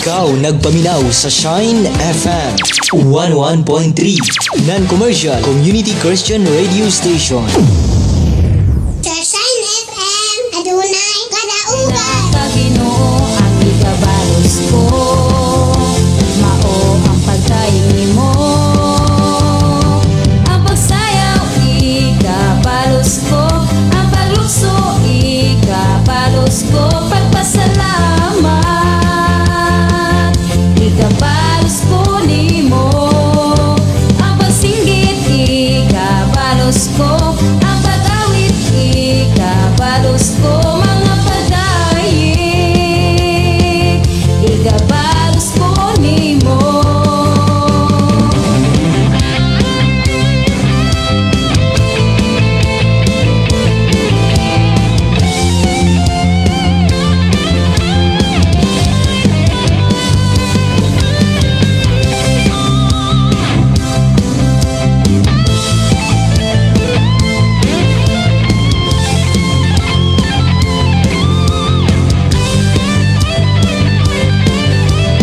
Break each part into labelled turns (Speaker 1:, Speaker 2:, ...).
Speaker 1: Ikaw nagpaminaw sa Shine FM 11.3, non-commercial community Christian radio station.
Speaker 2: Sa Shine FM, adunay kadaugan.
Speaker 3: Sa Ginoo ang ikabalos ko, mao ang pagtayong nimo. Ang pagsayaw ikabalos ko, ang paglukso ikabalos ko, pagpasalamat ikabalos ko nimo. Ang pagsinggit ikabalos ko, ang pag-awit ikabalos ko, mga pagdayeg ikabalos ko nimo.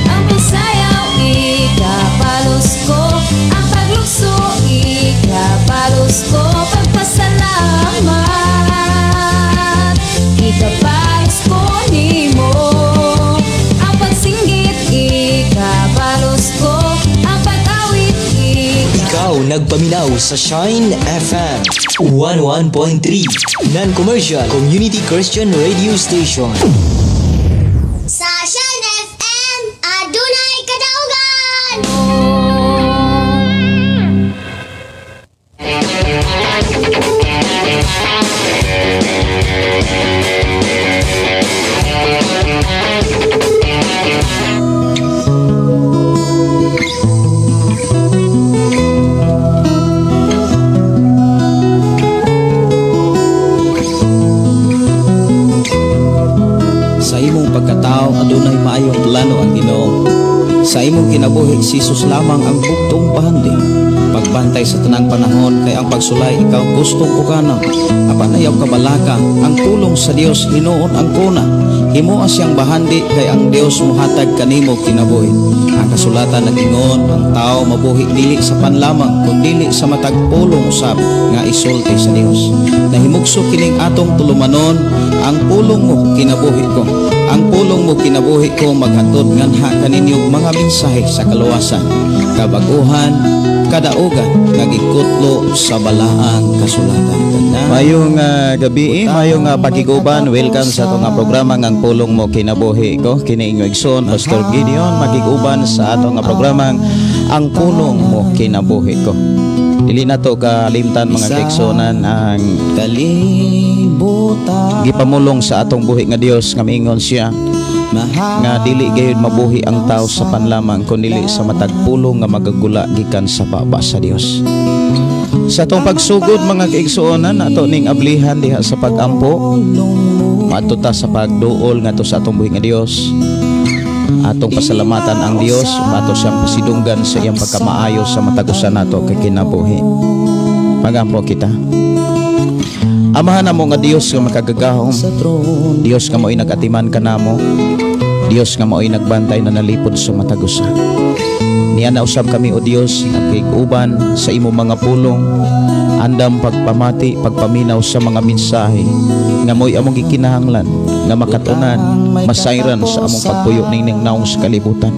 Speaker 3: Ang pagsayaw ikabalos ko, ang paglukso ikabalos ko, pagpasalamat ikabalos ko nimo. Ang pagsinggit ikabalos ko, ang pag-awit
Speaker 1: Ikaw nagpaminaw sa Shine FM 11.3, non-commercial community Christian radio station.
Speaker 2: Sa Shine FM, adunay kadaugan.
Speaker 4: Sa imong pagkatao adunay maayong plano ang Ginoo. Sa imong kinabuhi si Jesus lamang ang bugtong bahandi. Pagbantay sa tanang panahon kay ang pagsulay ikaw gustong ukana. Apan ayaw kabalaka ang pulong sa Dios hinuon ang kuna. Himoa siyang bahandi kay ang Dios mohatag kanimo kinabuhi. Ang kasulatan nag-ingon ang tao mabuhi dili sa panlamang kun dili sa matag pulong usab nga isulti sa Dios. Nahimugso kining atong tulumanon, ang pulong mo kinabuhi ko. Ang pulong mo kinabuhi ko maghatod nganha kaninyo mga mensahe sa kaluwasan, kabaguhan, kadaugan nga gikutlo sa balaang kasulatan.
Speaker 5: Mayong gabi, mayong pakiguban. Welcome sa atong programa ngang Pulong Mo Kinabuhi Ko. Kini inyo igsoon Pastor Gideon makiguban sa atong programang Ang Pulong Mo Kinabuhi Ko. Dili na to kalimtan mga kaigsuonan ang
Speaker 4: Kalibutan
Speaker 5: gipamulong sa atong buhi nga Dios nga miingon siya nga dili gayud mabuhi ang tao sa panlamang kun dili sa matag pulong nga magagula gikan sa baba sa Dios. Sa atong pagsugod mga kaigsuonan, ato ning ablihan diha sa pagampo, maadto ta sa pagduol ngadto sa atong buhi nga Dios. Atong pasalamatan ang Dios, mato siyang pasidunggan sa iyang pagkamaayo sa matag usa nato kay kinabuhi. Magampo kita. Amahan namo nga Dios nga makagagahom, Dios nga mao'y nag-atiman kanamo, Dios nga mao'y nagbantay na nalipod sa matag usa. Niya nausab kami o Dios nagkiguban sa imong mga pulong, andam pagpamati, pagpaminaw sa mga mensahe nga mo'y among gikinahanglan nga makatunan, masayran sa among pagpuyo nining naong sa kalibutan.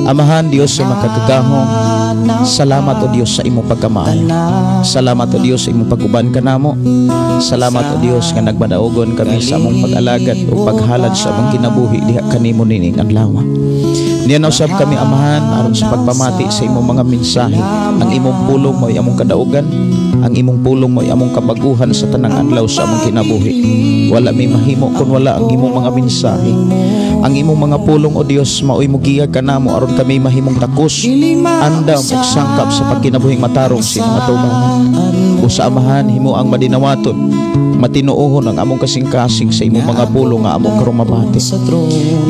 Speaker 5: Amahan Dios sa makagagahom, salamat o Dios sa imong pagkamaayo. Salamat o Dios sa imong pag-uban kanamo. Salamat o Dios nga nagmadaogon kami sa among pag-alagad o paghalad sa among kinabuhi diha kanimo nining adlaw. Niya nausab kami Amahan aron sa pagpamati sa imong mga mensahe. Ang imong pulong mo'y among kadaugan, ang imong pulong mo'y among kabaguhan sa tanang adlaw sa among kinabuhi. Wala may mahimo kun wala ang imong mga mensahe. Ang imong mga pulong o Dios maoy mogiya kanamo aron kami mahimong takos, andam ug sangkap sa pagkinabuhing matarong sa imong atubangan. O sa Amahan himo ang madinawaton Matinuohon ang among kasing-kasing sa imong mga pulong nga among karon mabati.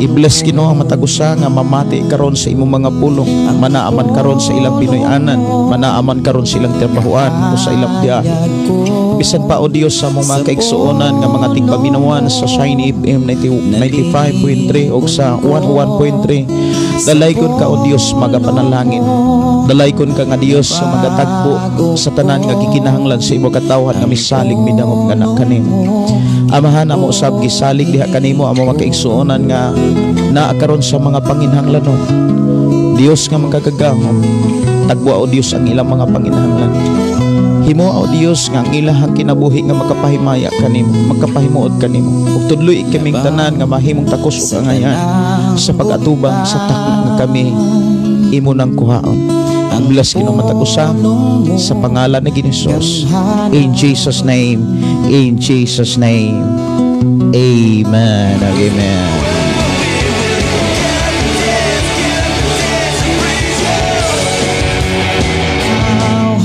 Speaker 5: I-bless, Ginoo, ang matag usa nga mamati karon sa imong mga pulong, manaaman karon sa ilang Pinoy-anan, manaaman karon sa ilang trabahuan o sa ilang biyahe. Bisan pa, O Dios, sa among mga kaigsuonan nga mga tigpaminawan sa Shine FM 95.3 o sa 101.3, dalaygon ka, O Dios, magapanalangin. Dalaygon ka nga Dios sa magatagbo sa tanan nga gikinahanglan sa imo katawhan nga misalig, midangop nga kanimo. Amahan, amo usab gisalig diha kanimo amo makaigsuonan nga naa karon sa mga panginhanglanon. Dios nga makagagahom, tagwa, O Dios, ang ilang mga panginahanglan. Himo, O Dios, nga ang ilahang kinabuhi nga makapahimaya kanimo, makapahimuot kanimo. Ug tudloy kaming tanan nga mahimong takos ug angayan sa pag-atubang sa takna nga kami imo nang kuhaon. Ang bless, Ginoo, matag usa sa pangalan ni Jesus. In Jesus' name, in Jesus' name. Amen. Amen.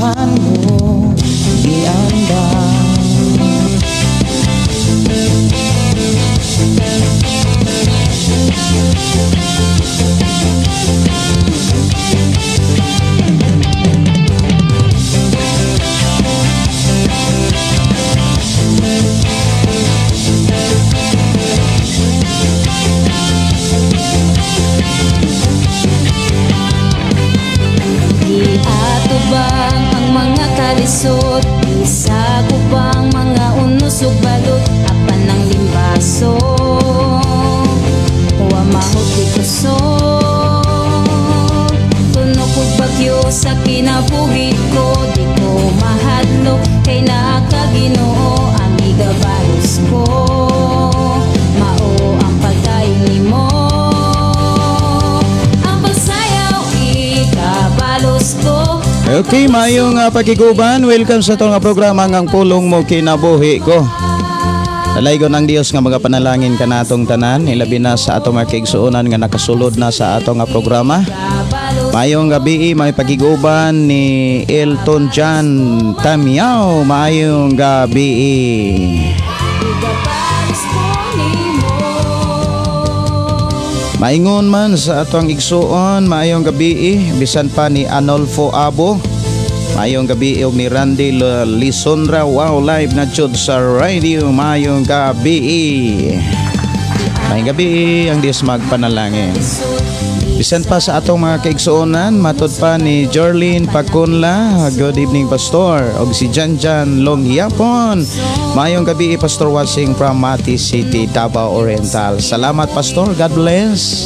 Speaker 4: Mo giandam.
Speaker 3: Giatubang ang mga kalisod, Isakop ang mga unos ug balot, apan ang limbaso wa mahot kusog. Tunok og bagyo sa kinabuhi ko, di ko mahadlok kay naa ka, Ginoo, ang igabalos ko. Mao ang pagdayon nimo. Ang pagsayaw ikabalos ko.
Speaker 5: Okay, maayong pagkiguban. Welcome sa atong nga programa ng Pulong Mo Kinabuhi Ko. Dalaygon ang Dios nga mga panalangin kanatong tanan, ilabi na sa atong mga kaigsuonan nga nakasulod na sa atong nga programa. Maayong gabi, may pagkiguban ni Elton John Tamiao. Maayong gabi.
Speaker 3: Igabalos ko nimo.
Speaker 5: Maingon man sa atong igsuon, maayong gabi, bisan pa ni Anolfo Abo. Maayong gabi og ni Randy Lisondra. Wow, live na jud sa radio. Maayong gabi. Maayong gabi, ang Dios magpanalangin. Bisan pa sa atong mga kaigsuonan, matod pa ni Jorlene Pacunla, good evening, Pastor. Og si Janjan Longyapon. Maayong gabi, Pastor, watching from Mati City, Davao Oriental. Salamat, Pastor, God bless.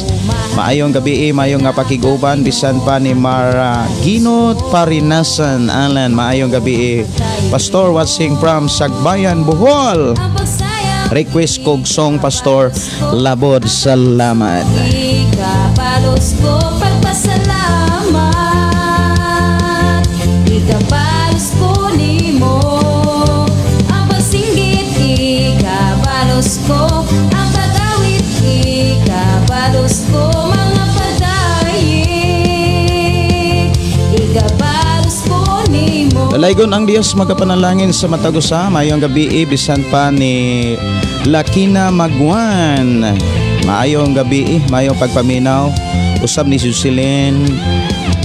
Speaker 5: Maayong gabi, maayong nga pakiguban, bisan pa ni Mara Ginot Parinasan Alan. Maayong gabi, Pastor, watching from Sagbayan, Bohol.
Speaker 3: Ang pagsayaw
Speaker 5: Request kog song, Pastor Labod. Salamat.
Speaker 3: Ikabalos ko pagpasalamat. Ikabalos ko nimo. Ang pagsinggit, ikabalos ko. Ang pag-awit, ikabalos ko. Mga padayon, ikabalos ko nimo.
Speaker 5: Dalaygon ang Dios magapanalangin sa matag usa. Maayong gabi, bisan pa ni Lakina Magwan. Maayong gabi, maayong pagpaminaw. Usab ni Susilin.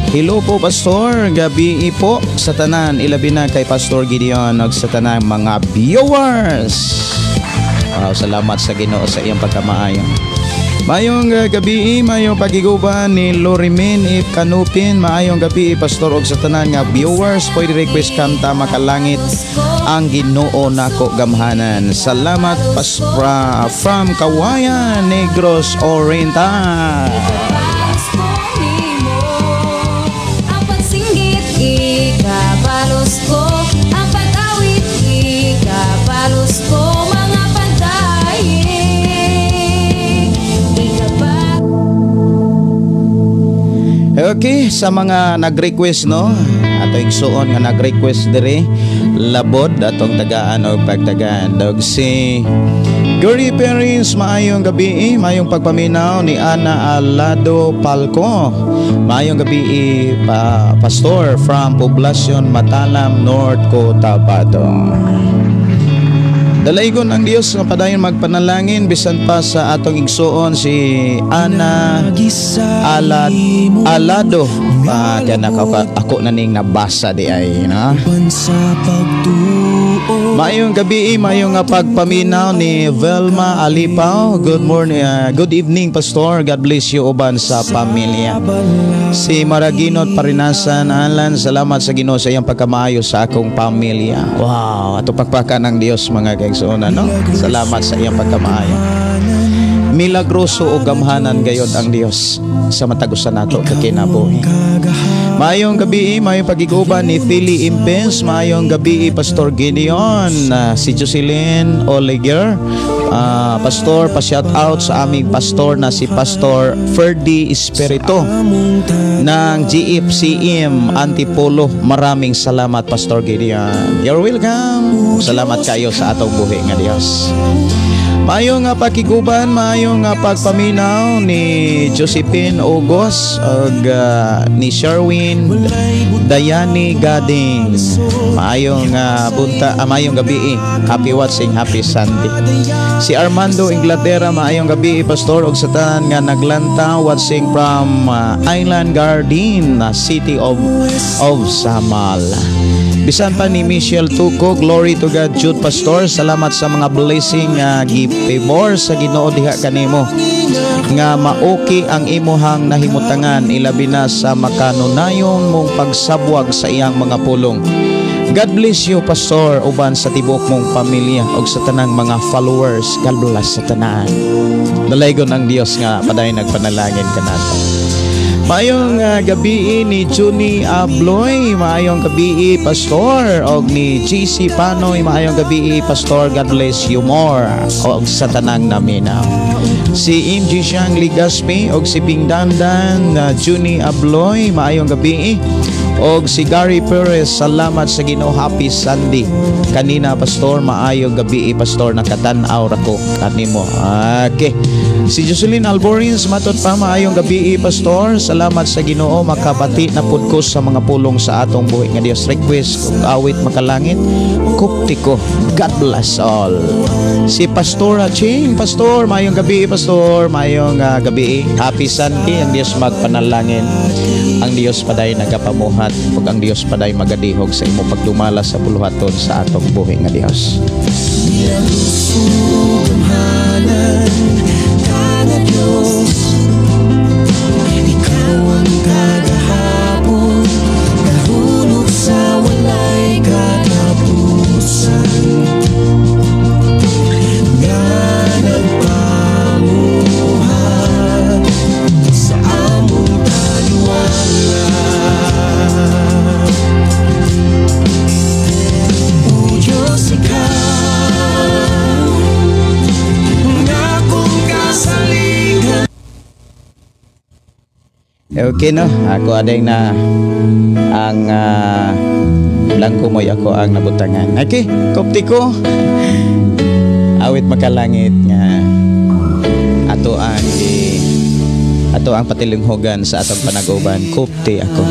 Speaker 5: Hello po, Pastor, gabi po sa tanan, ilabi na kay Pastor Gideon ug sa tanan mga viewers. Wow, salamat sa Ginoo sa iyang pagkamaayo. Maayong gabi, maayong pagiguban ni Lorimin If Kanupin. Maayong gabi, Pastor, og sa tanan nga viewers. Pwede request kanta "Makalangit ang Ginoo Nako Gamhanan"? Salamat, Paspra from Kawayan, Negros Oriental.
Speaker 3: Ikabalos ko nimo. Ang pagsinggit, ikabalos ko. Ang pag-awit, ikabalos ko. Mga padayon, ikabalos
Speaker 5: Okay, sa mga nag-request, no, ato igsuon nga nag-request diri, "Labod", atong tagaan og pagtagaan. Dog si Gary Perez, maayong gabi, maayong pagpaminaw ni Ana Alado Palco. Maayong gabi, pa, Pastor, from Poblacion Matalam, North Cotabato. Dalaygon ang Dios nga padayon magpanalangin bisan pa sa atong igsuon si Ana Alad Alado. Ah, kaya ako na ning nabasa di ay, no? Maayong gabi, maayong nga pagpaminaw ni Velma Alipaw. Good morning, good evening, Pastor. God bless you uban sa pamilya. Si Maraginot Parinasan Alan, salamat sa Ginoo sa iyang pagkamaayo sa akong pamilya. Wow, ato pakpakan ng Dios, mga kaigsuonan, no? Salamat sa iyang pagkamaayo. Milagroso o gamhanan gayod ang Dios sa matag usa nato ka kinabuhi. Maayong gabi, maayong pagiguban ni Philly Impens, maayong gabi, Pastor Gideon, si Jocelyn Oleguer, Pastor, pa-shout out sa aming pastor na si Pastor Ferdy Espiritu ng GFCM Antipolo. Maraming salamat, Pastor Gideon. You're welcome. Salamat kayo sa atong buhi nga Dios. Maayong nga pakiguban, maayong nga pagpaminaw ni Josephine Ogos ug ni Sherwin Dayani Gading. Maayong bunta, maayong gabi. Happy watching, happy Sunday. Si Armando Inglaterra, maayong gabi, Pastor, ug sa tanan nga naglanta, watching from Island Garden, City of Samal. Bisan pa ni Michelle Tuco, glory to God, Jude Pastor. Salamat sa mga blessing nga gi-favor sa Ginoo diha kanimo. Nga maoki ang imuhang nahimutangan, ilabi na sa makanunayon mong pagsabwag sa iyang mga pulong. God bless you, Pastor, uban sa tibuok mong pamilya ug sa tanang mga followers. God bless sa tanan. Dalaygon ang Dios nga padayon nagpanalangin kanato. Maayong gabi ni Juni Abloy, maayong gabi, Pastor, og ni GC Panoy, maayong gabi, Pastor, God bless you more og sa tanang naminaw. Si MG Siang Ligaspi og si Pingdandan Juni Abloy, maayong gabi. Og si Gary Perez, salamat sa Ginoo, happy Sunday. Kanina, Pastor, maayong gabi, Pastor, nakatan-aw ra ko kanimo. Okay. Si Jocelyn Alborins, matot pa, maayong gabi, Pastor. Salamat sa Ginoo, makabati na pud ko sa mga pulong sa atong buhi nga Dios. Request kung awit makalangit, Kuptiko. God bless all. Si Pastor Ching, Pastor, maayong gabi, Pastor, maayong gabi. Happy Sunday, ang Dios magpanalangin. Ang Dios paday nagapamuhat ug ang Dios paday magadihog sa imo pagdumala sa buluhaton sa atong buhi nga Dios.
Speaker 6: Gamhanan ka nga Diyos, Ikaw ang kagahapon, Nahulog sa walay katapusan, nga nagpamuhat sa among taliwala. O Diyos, Ikaw nga akong kasaligan.
Speaker 5: Okay no, ako ading na ang blanco mo'y ako ang nabutangan. Okay, Koptiko. Awit makalangit nga ato ang patilinghogan sa atong panaguban. Kupti ako.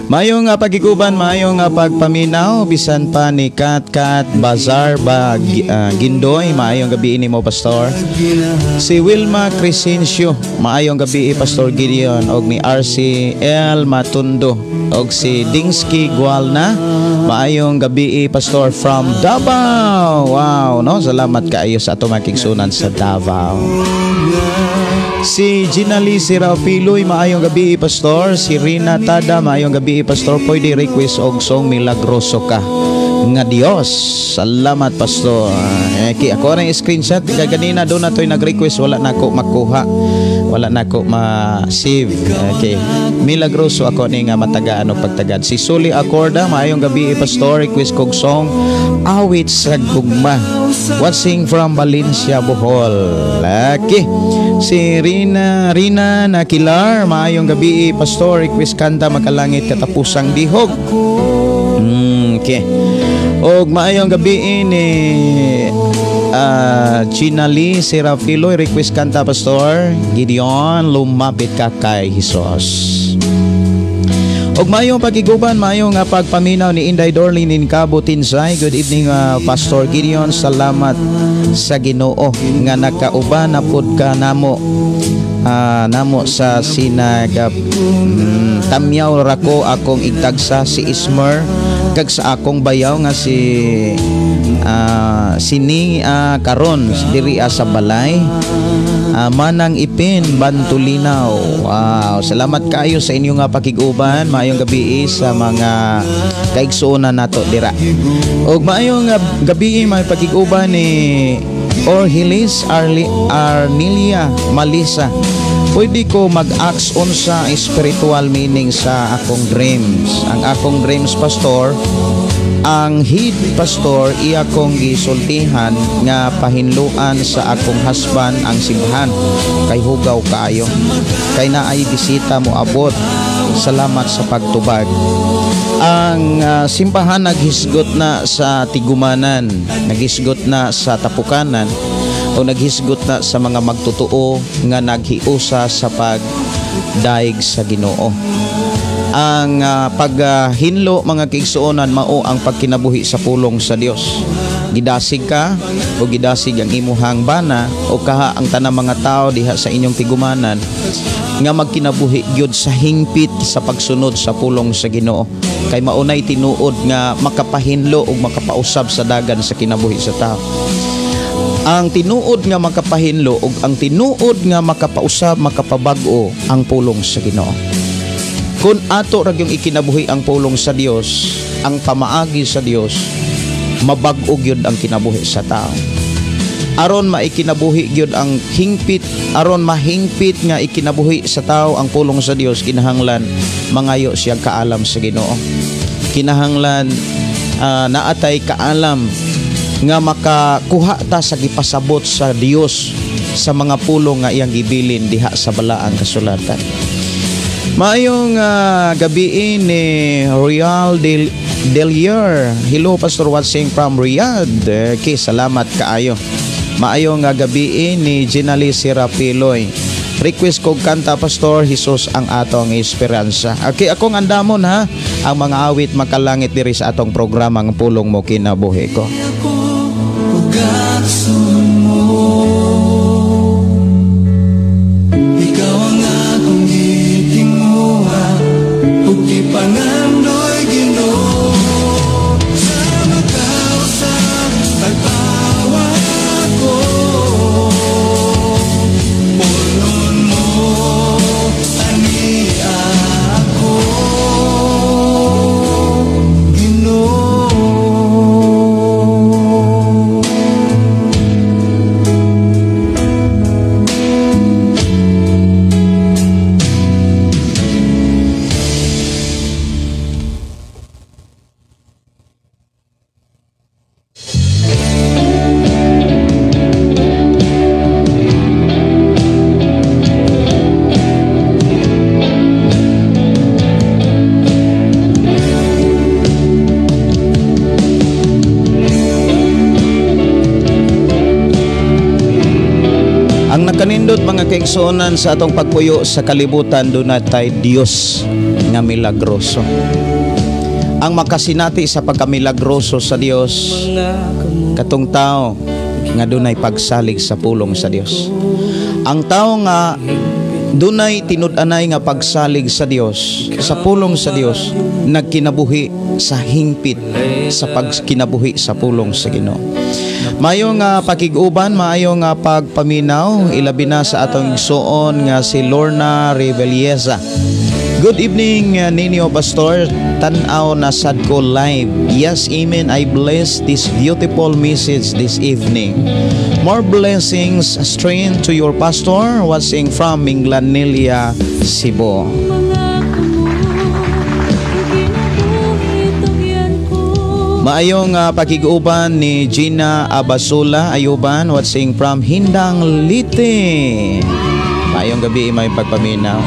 Speaker 5: Maayong nga pagiguban, maayong nga pagpaminaw, bisan pa ni Kat Kat Bazar ba Gindoy, maayong gabi nimo, Pastor. Si Wilma Crescencio, maayong gabi, Pastor Gideon, og ni RCL Matundo og si Dingsky Gualna, maayong gabi, Pastor, from Davao. Wow, no? Salamat kaayo sa ato makigsunan sa Davao. Si Gina Lee Serafiloy, maayong gabi, Pastor. Si Rina Tada, maayong gabi, Pastor. Pwede request og song Milagroso ka nga Dios. Salamat, Pastor. Eh, ako na yung screenshot. Kaya ganina doon na to'y nag-request, wala na ako makuha. Wala na ako ma-save. Okay. Milagroso ako ni nga matagaan o pagtagad. Si Suli Acorda, maayong gabi, Pastor. Request kog song Awit sa Gugma. Watching from Valencia, Bohol. Okay. Si Rina Rina Nakilar, maayong gabi, Pastor. Request kanta makalangit, Katapusang Dihog. Okay. Og maayong gabi ni Gina Lee Serafilo, request kanta, Pastor Gideon, Lumapit Ka Kay Jesus. Og maayong pagkiguban, maayong pagpaminaw ni Inday Dorlin in Cabo Tinsay. Good evening, Pastor Gideon. Salamat sa Ginoo nga nakauban na pud ka namo namo sa sinag tamyaw rako akong igtagsa si Ismer kag sa akong bayaw nga si sini karon diri sa balay. Manang Ipin Bantulinaw. Wow, salamat kayo sa inyong pakig-uban. Maayong gabi sa mga kaigsuonan nato dira. Og maayong gabi may pakig-uban ni Orhilis Arnilia Malisa. Pwede ko mag-ask unsa spiritual meaning sa akong dreams. Ang akong dreams, pastor, ang head pastor iya kong gisultihan nga pahinluan sa akong husband ang simbahan kay hugaw kaayo kay naay bisita mo abot. Salamat sa pagtubag. Ang simbahan naghisgot na sa tigumanan, naghisgot na sa tapukanan, o naghisgot na sa mga magtotoo nga naghiusa sa pagdaig sa Ginoo. Ang paghinlo mga kaigsuonan mao ang pagkinabuhi sa pulong sa Dios. Gidasig ka o gidasig ang imuhang bana o kaha ang tanang mga tao diha sa inyong tigumanan nga magkinabuhi gyud sa hingpit sa pagsunod sa pulong sa Ginoo. Kay maunay tinuod nga makapahinlo ug makapausab sa dagan sa kinabuhi sa tao. Ang tinuod nga makapahinlo ug ang tinuod nga makapausab, makapabag-o ang pulong sa Ginoo. Kung ato ra gyung ikinabuhi ang pulong sa Dios, ang pamaagi sa Dios, mabag-o gyud ang kinabuhi sa tao. Aron maikinabuhi gyud ang hingpit, aron mahingpit nga ikinabuhi sa tao ang pulong sa Dios, kinahanglan mangayo siya kaalam sa Ginoo. Kinahanglan naatay kaalam nga makakuha ta sa gipasabot sa Dios sa mga pulong nga iyang gibilin diha sa balaang kasulatan. Maayong gabi ni Royal Delier. Hello Pastor watching from Riyadh. Okay, salamat kaayo. Maayong gabi ni Ginali Serapiloy. Request kog kanta Pastor, Jesus ang atong esperanza. Okay, akong andamon ha ang mga awit makalangit diri sa atong programang Pulong Mo Kinabuhi Ko. Kanindot mga kaigsuonan sa atong pagpuyo sa kalibutan, dunay tay Dios nga milagroso. Ang makasinati sa pagkamilagroso sa Dios katong tao nga dunay pagsalig sa pulong sa Dios. Ang tao nga dunay tinud-anay nga pagsalig sa Dios, sa pulong sa Dios, nagkinabuhi sa hingpit sa pagkinabuhi sa pulong sa Ginoo. Maayong pakig-uban, maayong pagpaminaw, ilabi na sa atong igsuon nga si Lorna Revelleza. Good evening ninyo Pastor, tan-aw na sad ko live. Yes, amen. I bless this beautiful message this evening. More blessings, strength to your pastor, watching from Minglanilla, Cebu. Maayong pakig-uban ni Gina Abasula Ayuban, watching from Hindang Leyte. Maayong gabi may pagpaminaw.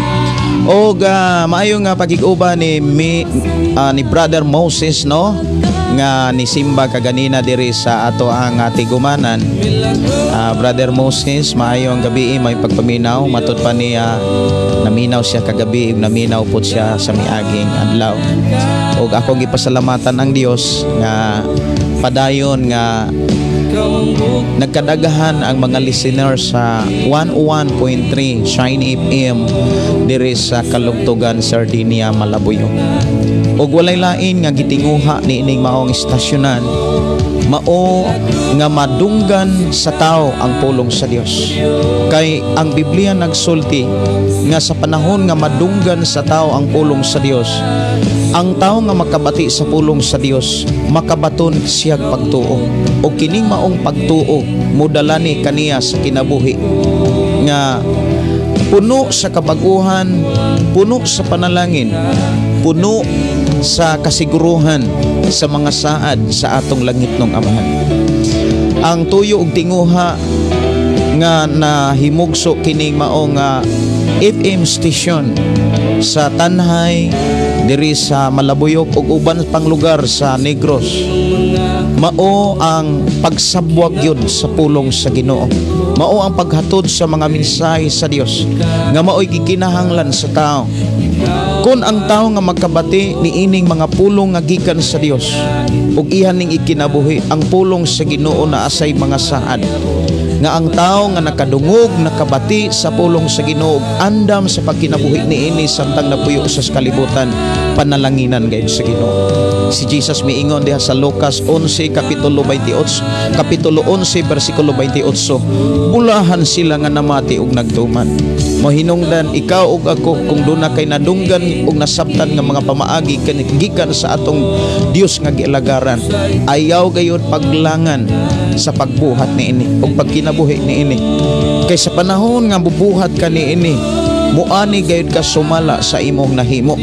Speaker 5: Og maayong pakig-uban ni Brother Moses, no? Nga nisimba kaganina diri sa ato ang tigumanan. Brother Moses, maayong gabi, may pagpaminaw. Matud pa niya naminaw siya kagabi, naminaw pud siya sa miaging adlaw. Og akong gipasalamatan ang Dios nga padayon nga nagkadaghan ang mga listeners sa 101.3 Shine FM diri sa Kalugtugan, Sardinia, Malabuyoc. Og walay lain nga gitinguha niining maong istasyonan, mao nga madunggan sa tao ang pulong sa Dios. Kay ang Biblia nagsulti nga sa panahon nga madunggan sa tao ang pulong sa Dios, ang tao nga makabati sa pulong sa Dios makabaton siyag pagtuo. O kining maong pagtuo modala ni kaniya sa kinabuhi nga puno sa kabaguhan, puno sa panalangin, puno sa kasiguruhan sa mga saad sa atong langitnong Amahan. Ang tuyo og tinguha nga nahimugso kining maong FM station sa Tanhay diri sa Malabuyoc ug uban pang lugar sa Negros, mao ang pagsabwag yun sa pulong sa Ginoo, mao ang paghatod sa mga mensahe sa Dios nga mao'y gikinahanglan sa tao. Kung ang tao nga magkabati niining mga pulong nga gikan sa Dios ug iyan ning ikinabuhi ang pulong sa Ginoo na asay mga saad nga ang tao nga nakadungog, nakabati sa pulong sa Ginoo, andam sa pagkinabuhi niini samtang napuyo sa kalibutan, panalanginan gayud sa Ginoo. Si Jesus miingon diha sa Lucas 11 kapitulo 28, kapitulo 11 bersikulo 28, bulahan sila nga namati og nagtuman. Mahinungdan ikaw ug ako kung duna kay nadunggan ug nasabtan nga mga pamaagi gikan sa atong Dios nga gialagaran. Ayaw gayud paglangan sa pagbuhat niini ug pagkinabuhi niini. Kay sa panahon nga bubuhat ka niini, muani gayud ka sumala sa imong nahimo.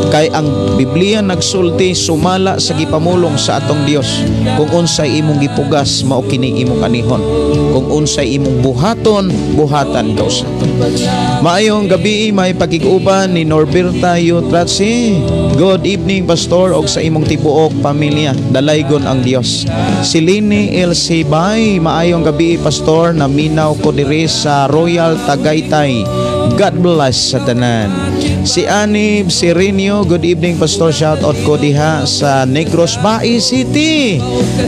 Speaker 5: Kay ang Biblia nagsulti sumala sa gipamulong sa atong Dios. Kung unsay imong gipugas, mao kini imong anihon. Kung unsay imong buhaton, buhatan ka usa. Maayong gabi, may pagkiguban ni Norberta Yutratsi. Good evening, Pastor, og sa imong tibuok pamilya. Dalaygon ang Dios. Si Lini El Sibay, maayong gabi, Pastor, naminaw ko diri sa Royal Tagaytay. God bless sa tanan. Si Anib Sirinio, good evening, Pastor, shout out ko diha sa Negros Bae City.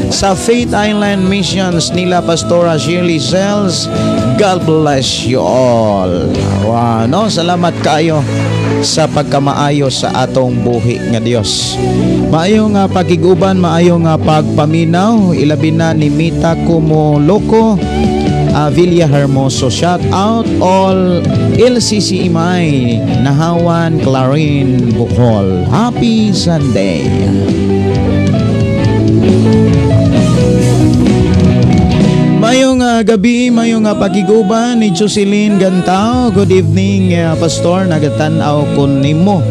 Speaker 5: Sa Faith Island Missions nila Pastora Shirley Sells, God bless you all. Wow, no, salamat kayo sa pagkamaayo sa atong buhi nga Dios. Maayo nga pagkiguban, maayo nga pagpaminaw, ilabi na ni Mita Kumoloko, Villa Hermoso. Shout out all LCC Imay, Nahawan, Clarin, Bohol. Happy Sunday. Mayong gabi, mayong pagkiguban ni Jocelyn Gantao. Good evening, Pastor. Nagatan-aw ko nimo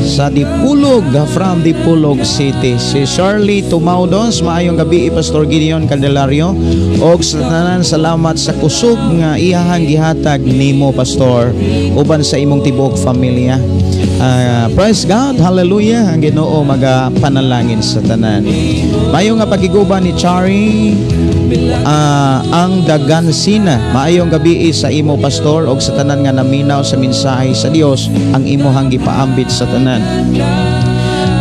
Speaker 5: sa Dipulog, from Dipulog City. Si Shirley Tumaudos, maayong gabi, Pastor Gideon Candelario. Og sa tanan, salamat sa kusog nga iyahang gihatag nimo, Pastor, uban sa imong tibuok familia. Praise God, hallelujah. Ang Ginoo magapanalangin sa tanan. Maayong nga pagkiguban ni Chari ang Dagansina. Maayong gabi sa imo, Pastor, og sa tanan nga naminaw sa mensahe sa Dios ang imuhang gipaambit sa tanan.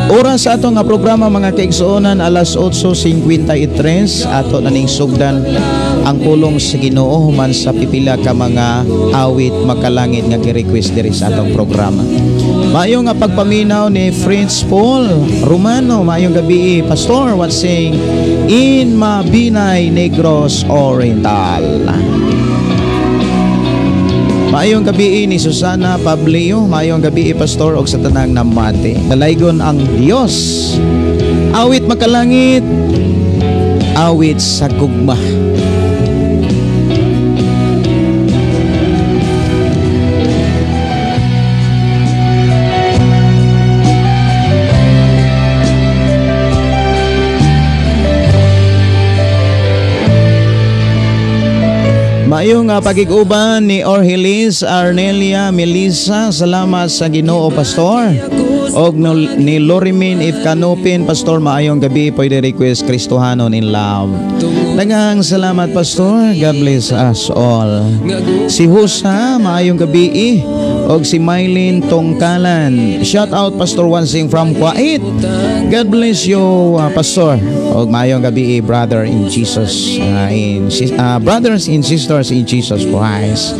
Speaker 5: Oras sa ato nga programa mga kaigsuonan, alas 8:53 ato na ning sugdan ang pulong sa Ginoo human sa pipila ka mga awit makalangit nga gi-request diri sa atong programa. Maayong nga pagpaminaw ni Fritz Paul Romano. Maayong gabi, Pastor, watching in Mabinay, Negros Oriental. Maayong gabi ni Susana Pablio. Maayong gabi, Pastor, og sa tanang namati. Dalaygon ang Dios. Awit makalangit, awit sa gugma. Maayong pagig-uban ni Orhelis Arnelia Melissa. Salamat sa Ginoo, Pastor. Og ni Lorimin if Kanupin, Pastor, maayong gabi, pwede request Kristohanon in Love. Daghang salamat, Pastor. God bless us all. Si Husa, maayong gabi eh. Og si Mylene Tongkalan. Shout out Pastor Wansing from Kuwait. God bless you, Pastor. Og maayong gabi eh, brother in Jesus, brothers and sisters in Jesus Christ.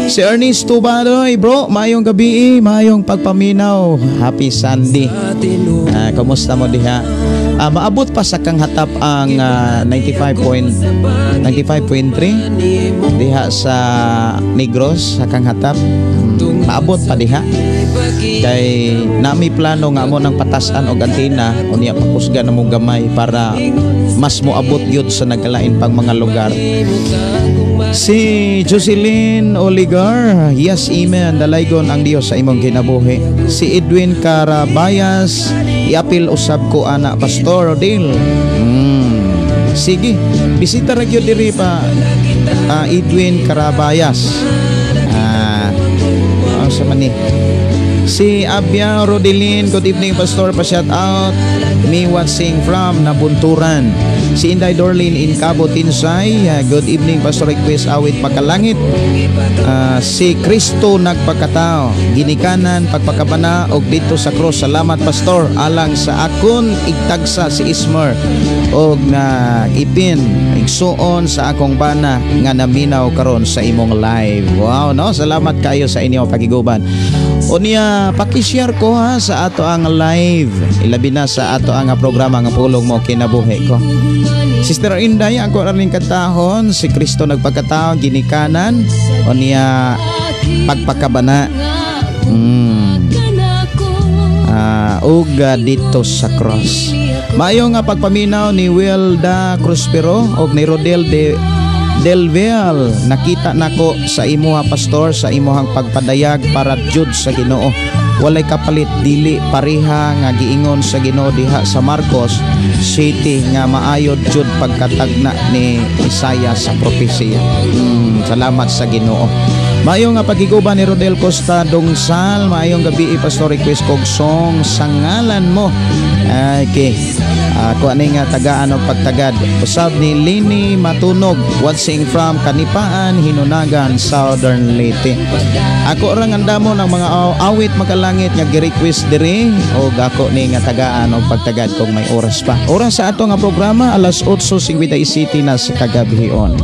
Speaker 5: Si Ernesto Badoy, bro, maayong gabi eh, maayong pagpaminaw. Happy Sunday. Kumusta mo diha? Maabot pa sa kang hatap ang 95.3 diha sa Negros sa kang hatap. Maabot pa diha. Kay nami plano nga mo ng patasan og antina unya pakusgan na mo gamay para mas moabot gyud sa nagkalain pang mga lugar. Si Jocelyn Oligar, yes, amen, dalaygon ang Dios sa imong kinabuhi. Si Edwin Carabayas, iapil usab ko ana, Pastor Odil. Sige, bisita ra gyud diri pa, Edwin Carabayas. Sa man ni? Si Abia Rodelin, good evening, Pastor, pa shout out. Me watching from Nabunturan. Si Inday Dorlin in Cabo Tinsay, good evening, Pastor, request awit Makalangit. Si Kristo nagpakatao, ginikanan pagpakabana og dito sa cross. Salamat, Pastor, alang sa akon igtagsa si Ismer og na ipin igsuon sa akong bana nga naminaw karon sa imong live. Wow, no? Salamat kayo sa inyong pagiguban. Unya, paki-share ko ha sa ato ang live. Ilabi na sa ato ang programa nga Pulong Mo Kinabuhi Ko. Sister Inday, ako rin katahon, si Kristo nagpagkatao, ginikanan, unya pagpakabana. Ug dito sa cross. Maayo nga pagpaminaw ni Wilda Cruspero og ni Rodel de Delvel, nakita nako sa imuha, Pastor, sa imuhang pagpadayag para jud sa Ginoo. Walay kapalit, dili pareha nga giingon sa Ginoo diha sa Marcos City nga maayod jud pagkatagna ni Isaiah sa propesiya. Salamat sa Ginoo. Maayo nga pagiguban ni Rodel Costa Dongsal, maayong gabi, Pastor, request kog song Sa Ngalan Mo. Okay. Ako ani nga tagaan og pagtagad. Usab ni Lini Matunog, watching from Kanipaan, Hinunagan, Southern Leyte. Ako ra nga damo ng mga awit makalangit nga gi-request diri og ako ni nga tagaan og pagtagad kung may oras pa. Oras sa ato nga programa alas 8:57 na sa kagabion.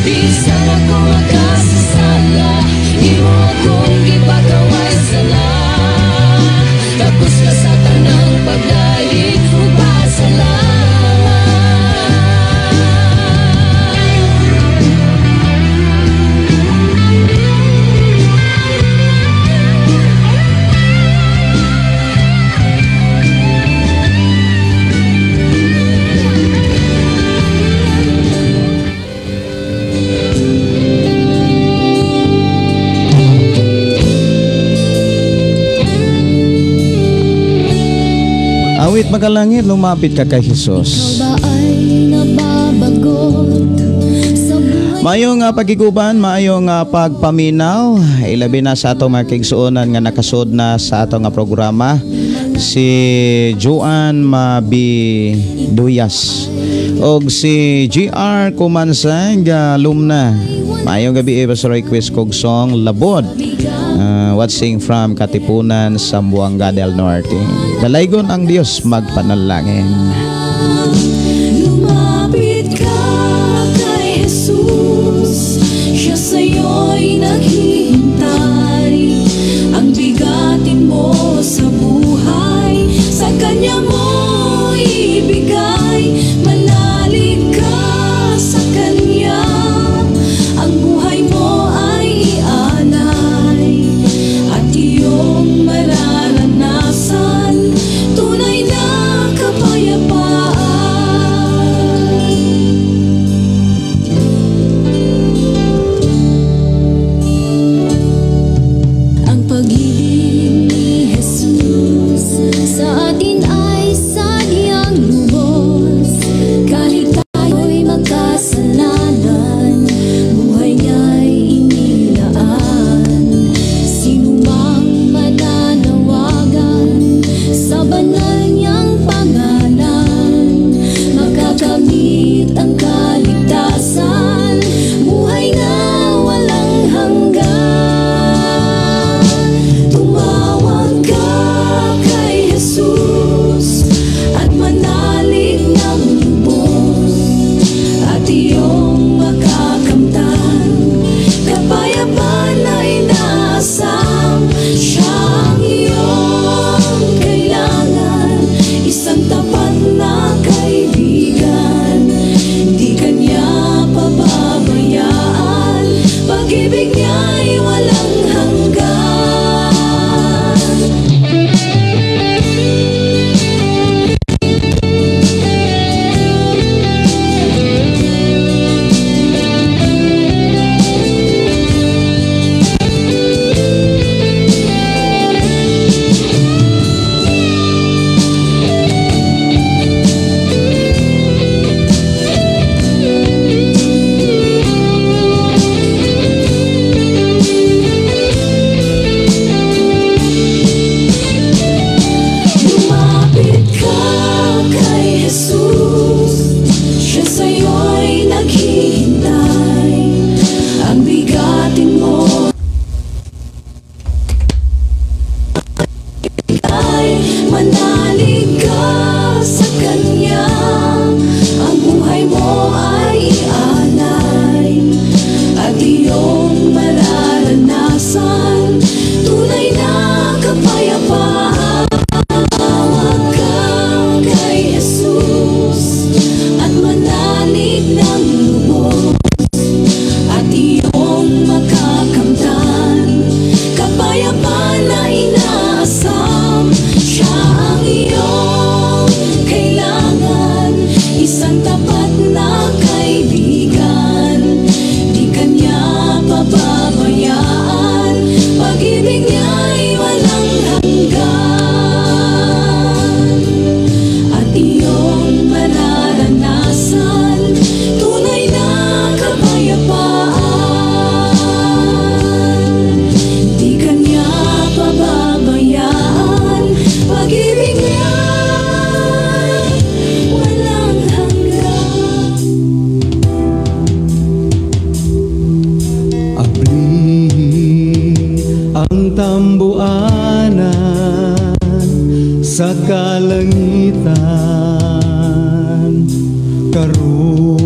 Speaker 3: Bisan ako makasasala, imo akong gipakaway.
Speaker 5: Awit magalangit, lumapit ka kay Jesus.
Speaker 3: Ikaw ba ay nababagot sa buhay?
Speaker 5: Maayong pagiguban, maayong pagpaminaw, ilabi na sa atong mga kaigsuonan nga nakasud na sa atong nga programa, si Joan Mabiduyas og si GR Kumansang Lumna. Maayong gabi, sa request kog song Labod. Watching from Katipunan, Zamboanga del Norte. Dalaygon ang Dios, magpanalangin.
Speaker 3: Lumapit ka kay Jesus, siya sa'yo'y naghihintay. Ang bigatin mo sa buhay, sa Kanya mo ibigay. Manalig ka sa Kanya, ang buhay mo ay ialay. At iyong mararanasan, tunay na kapayapaan. Ang pag-ibig ni Jesus sa atin ay sadyang lubos. Kahit tayo'y magkasalanan, buhay niya'y inilaan. Sino mang mananawagan sa banal niyang pangalan, makakamit ang kaligtasan, buhay na walang hanggan. Tumawag ka kay Jesus at manalig ng lubos, at iyong makakamtan kapayapaan na inaasam. Siya ang iyong kailangan, isang tapat na kaibigan. Di ka niya pababayaan, pag-ibig niya'y walang hanggan. Lumapit ka kay Jesus, siya sa'yo'y naghihintay. Ang bigatin mo ay manalig ka sa Kanya, ang buhay mo ay ialay. At iyong mararanasan, tunay na kapayapaan. Tumawag ka kay Jesus at manalig ng lubos, at iyong makakamtan kapayapaan na inaasam. Siya ang iyong kailangan, isang tapat na kaibigan. Di ka niya pababayaan, pag-ibig niya'y walang hanggan. At iyong mararanasan, tunay na kapayapaan. Di ka niya pababayaan, pag-ibig niya walang hanggan.
Speaker 6: Abli ang tambuanan sa kalangitan karon,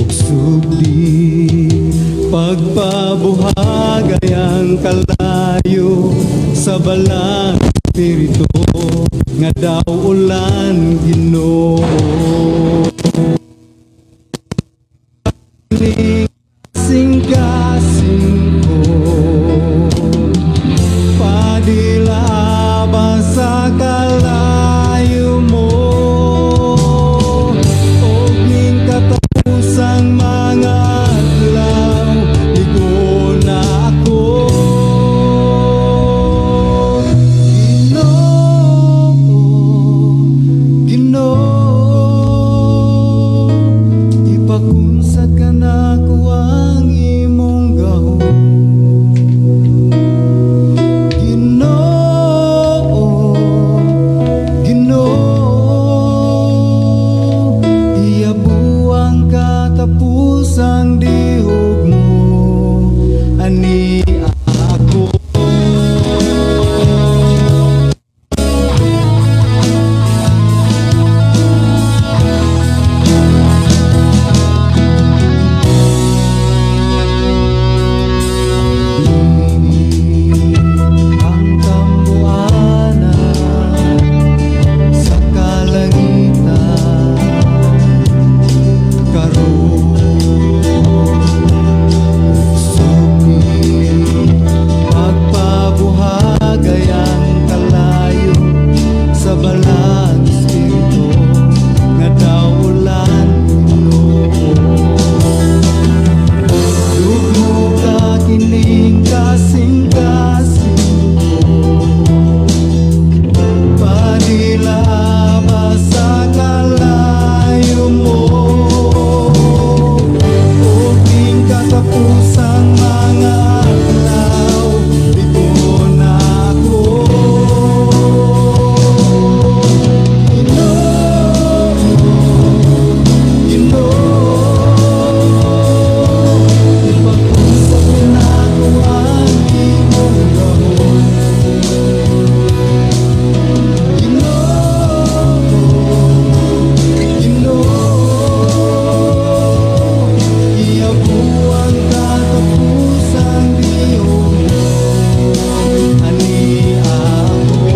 Speaker 6: ug sugdi pagpabuhagay ang kalayo sa balang espiritu nga daw ulan, Ginoo. Kasing-kasing ko padilaba sa kalayo mo, og ning katapusang mga adlaw ligo na ako, Ginoo. ani ako. Ang kambuanan sa kalangitan karon suki pagpabuhagay ang kalayo sa balang espiritu nga daw ulan Ginoo. Dugmo ka kining kasing-kasing ko, padila ba sa kalayo mo, ug katapusang mga adlaw ligon ako. Ginoo, Ginoo, ipag-usap nako ang imong gahom. Ginoo, Ginoo, iabuang katapusang Dios ani ako.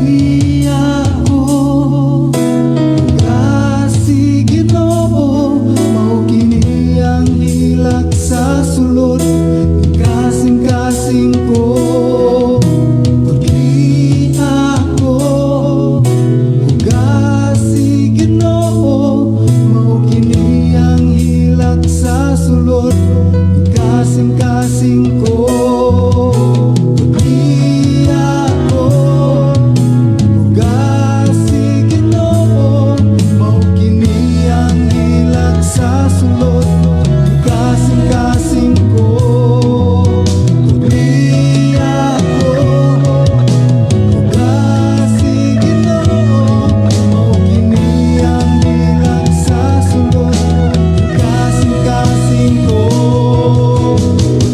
Speaker 6: Iya ko kasi Ginoo, mao kini ang hilak sa sulod kasing-kasing ko. Pag-iya ko kasi Ginoo, mao kini ang hilak sa sulod kasing-kasing ko. Pag-iya ko kasi Ginoo, mao kini ang hilak sa sulod kasing-kasing ko. Pag-iya ko kasi Ginoo, mao kini ang hilak sa sulod kasing-kasing ko.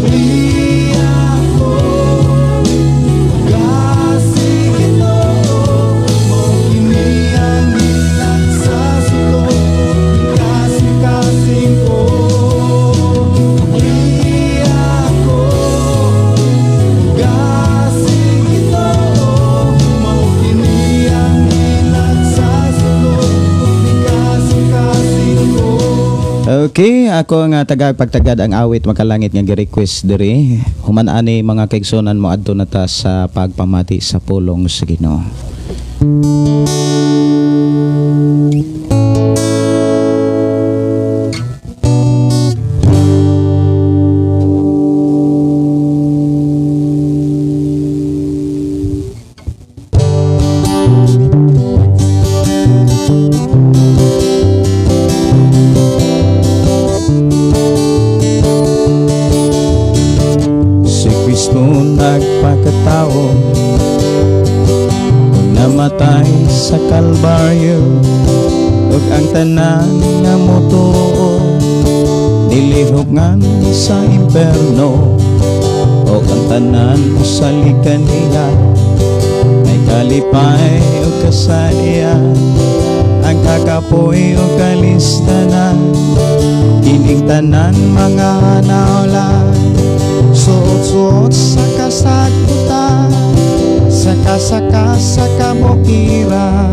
Speaker 6: Pag-iya ko kasi Ginoo, mao kini ang hilak sa sulod kasing-kasing ko. Pag-iya ko kasi Ginoo, mao kini ang hilak sa sulod kasing-kasing ko.
Speaker 5: Okay, ako nga taga pagtagad ang awit makalangit nga gi-request diri. Human ani mga kaigsunan mo adto na ta sa pagpamati sa pulong sa Ginoo. Si Kristo nagpakatao, namatay sa Kalbaryo, ug ang tanan nga motuo nilihok sa imperno, ug ang tanan mosalig kaniya may kalipay ug kasalian, ang kakapoy ug kalistanan, kining tanan mga naolan. Suot-suot sa kasagbutan, saka-saka sa kabukiran,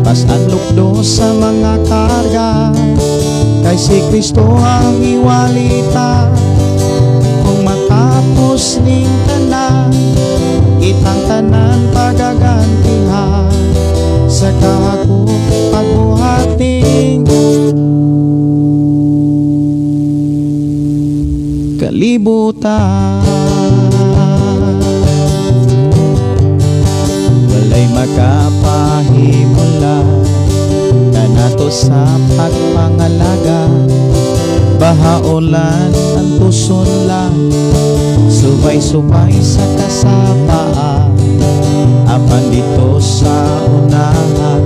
Speaker 5: pasan lukdo sa mga karga, kay si Kristo ang iwalita. Kung matapos ning tanan, kitang tanan pagagantihan, sa kahakop pagbuhating kalibutan. Sa pagpangalaga. Bahaulan ang tuson lang, subay-subay sa kasapaa. Apan dito sa unahan,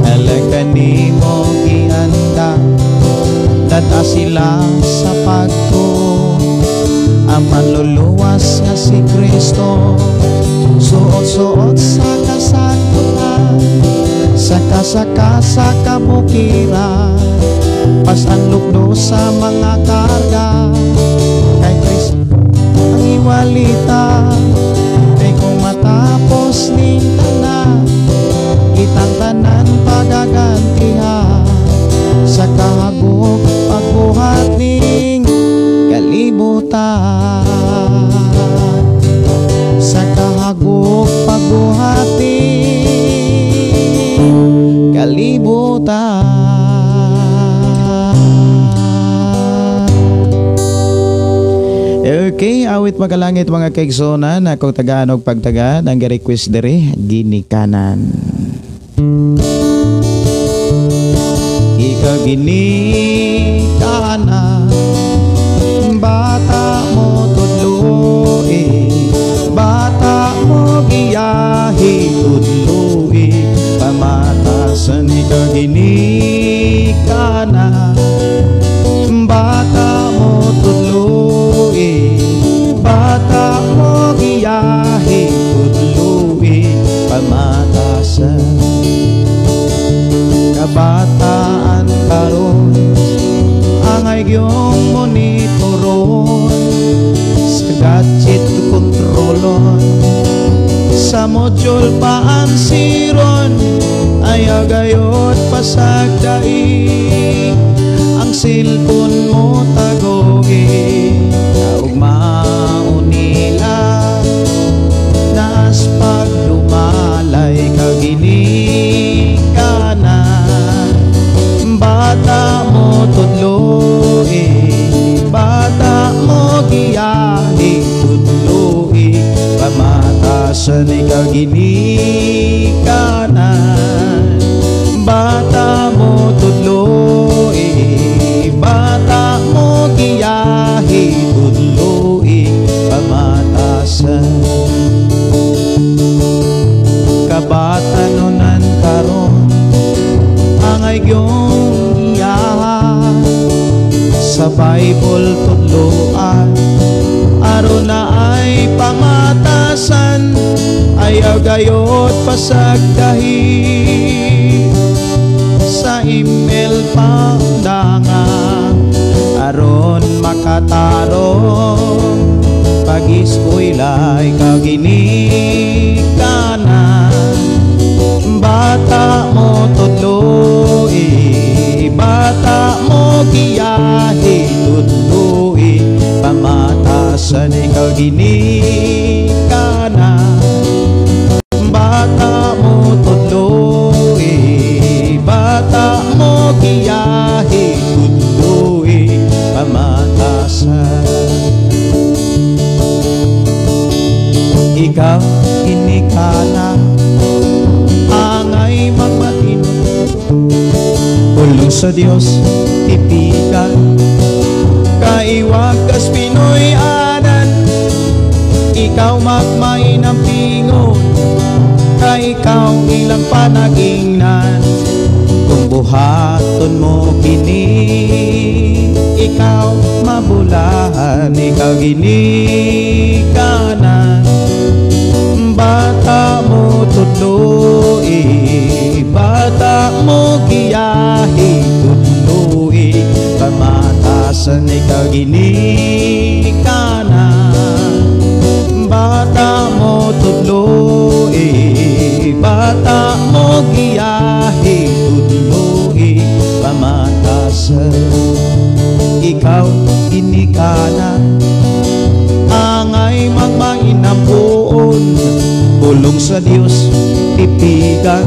Speaker 5: alaga nimo gianda. Dada sila sa pagtuo, ang manluluwas nga si Kristo. Suot-suot sa kasagutan, saka-saka sa kabukiran, pasan lukdo sa mga karga. Kay Kristo ang iwalita, kay kung matapos ning tanan, kitang tanan pagagantihan sa kahagok pagbuhat ning kalibutan. Sa kahagok pagbuhat ning kalibutan. Okay, awit magalangit mga kaigsunan, akong tagaan og pagtagaan ang request diri ginikanan. Ikaw ginikanan, bata mo tudloi, bata mo giyahi tudloi, pamatasan ikaw ginikanan, bata mo tudloi, bata mo giyahi tudloi, pamatasan. Kabataan karon angay gyong monitoron, sa gadget kontrolon, sa module paansiron, ayaw gayod pasagdai ang cellphone mo tagogi. Kaugmaon nila naas pagdumalay kaginikanan, bata mo tudloi, bata mo giyahi tudloi, pamatasan ikaw ginikanan, bata mo tudloi, bata mo giyahi tudloi, pamatasan. Kabatanunan karon angay gyong iyahan, sa Bible tudloan, aron na ay pamatasan, ayaw gayot pasagdahi sa email paundangan, aron makatarong pag-eskwela ikaw ginikanan, bata mo tudloi, bata mo giyahi tudloi, pamatasan ikaw ginikanan, bata mo tudloi, bata mo giyahi tudloi, pamatasan. Ikaw ginikanan, angay magmatin, pulong sa Dios tipikan, kaiwag kas Pinoy anan, ikaw magmain ang pingon, kay ikaw ilang panagingnan. Kung buhaton mo kini, ikaw mabulahan, ikaw ginikanan, bata mo tudloi, bata mo giyahi tudloi, pamatasan ikaw ginikanan, bata mo tudloi, bata mo giyahi tudloi, pamatasan. Ikaw ginikanan, angay magmainampuon, pulong sa Dios tipigan,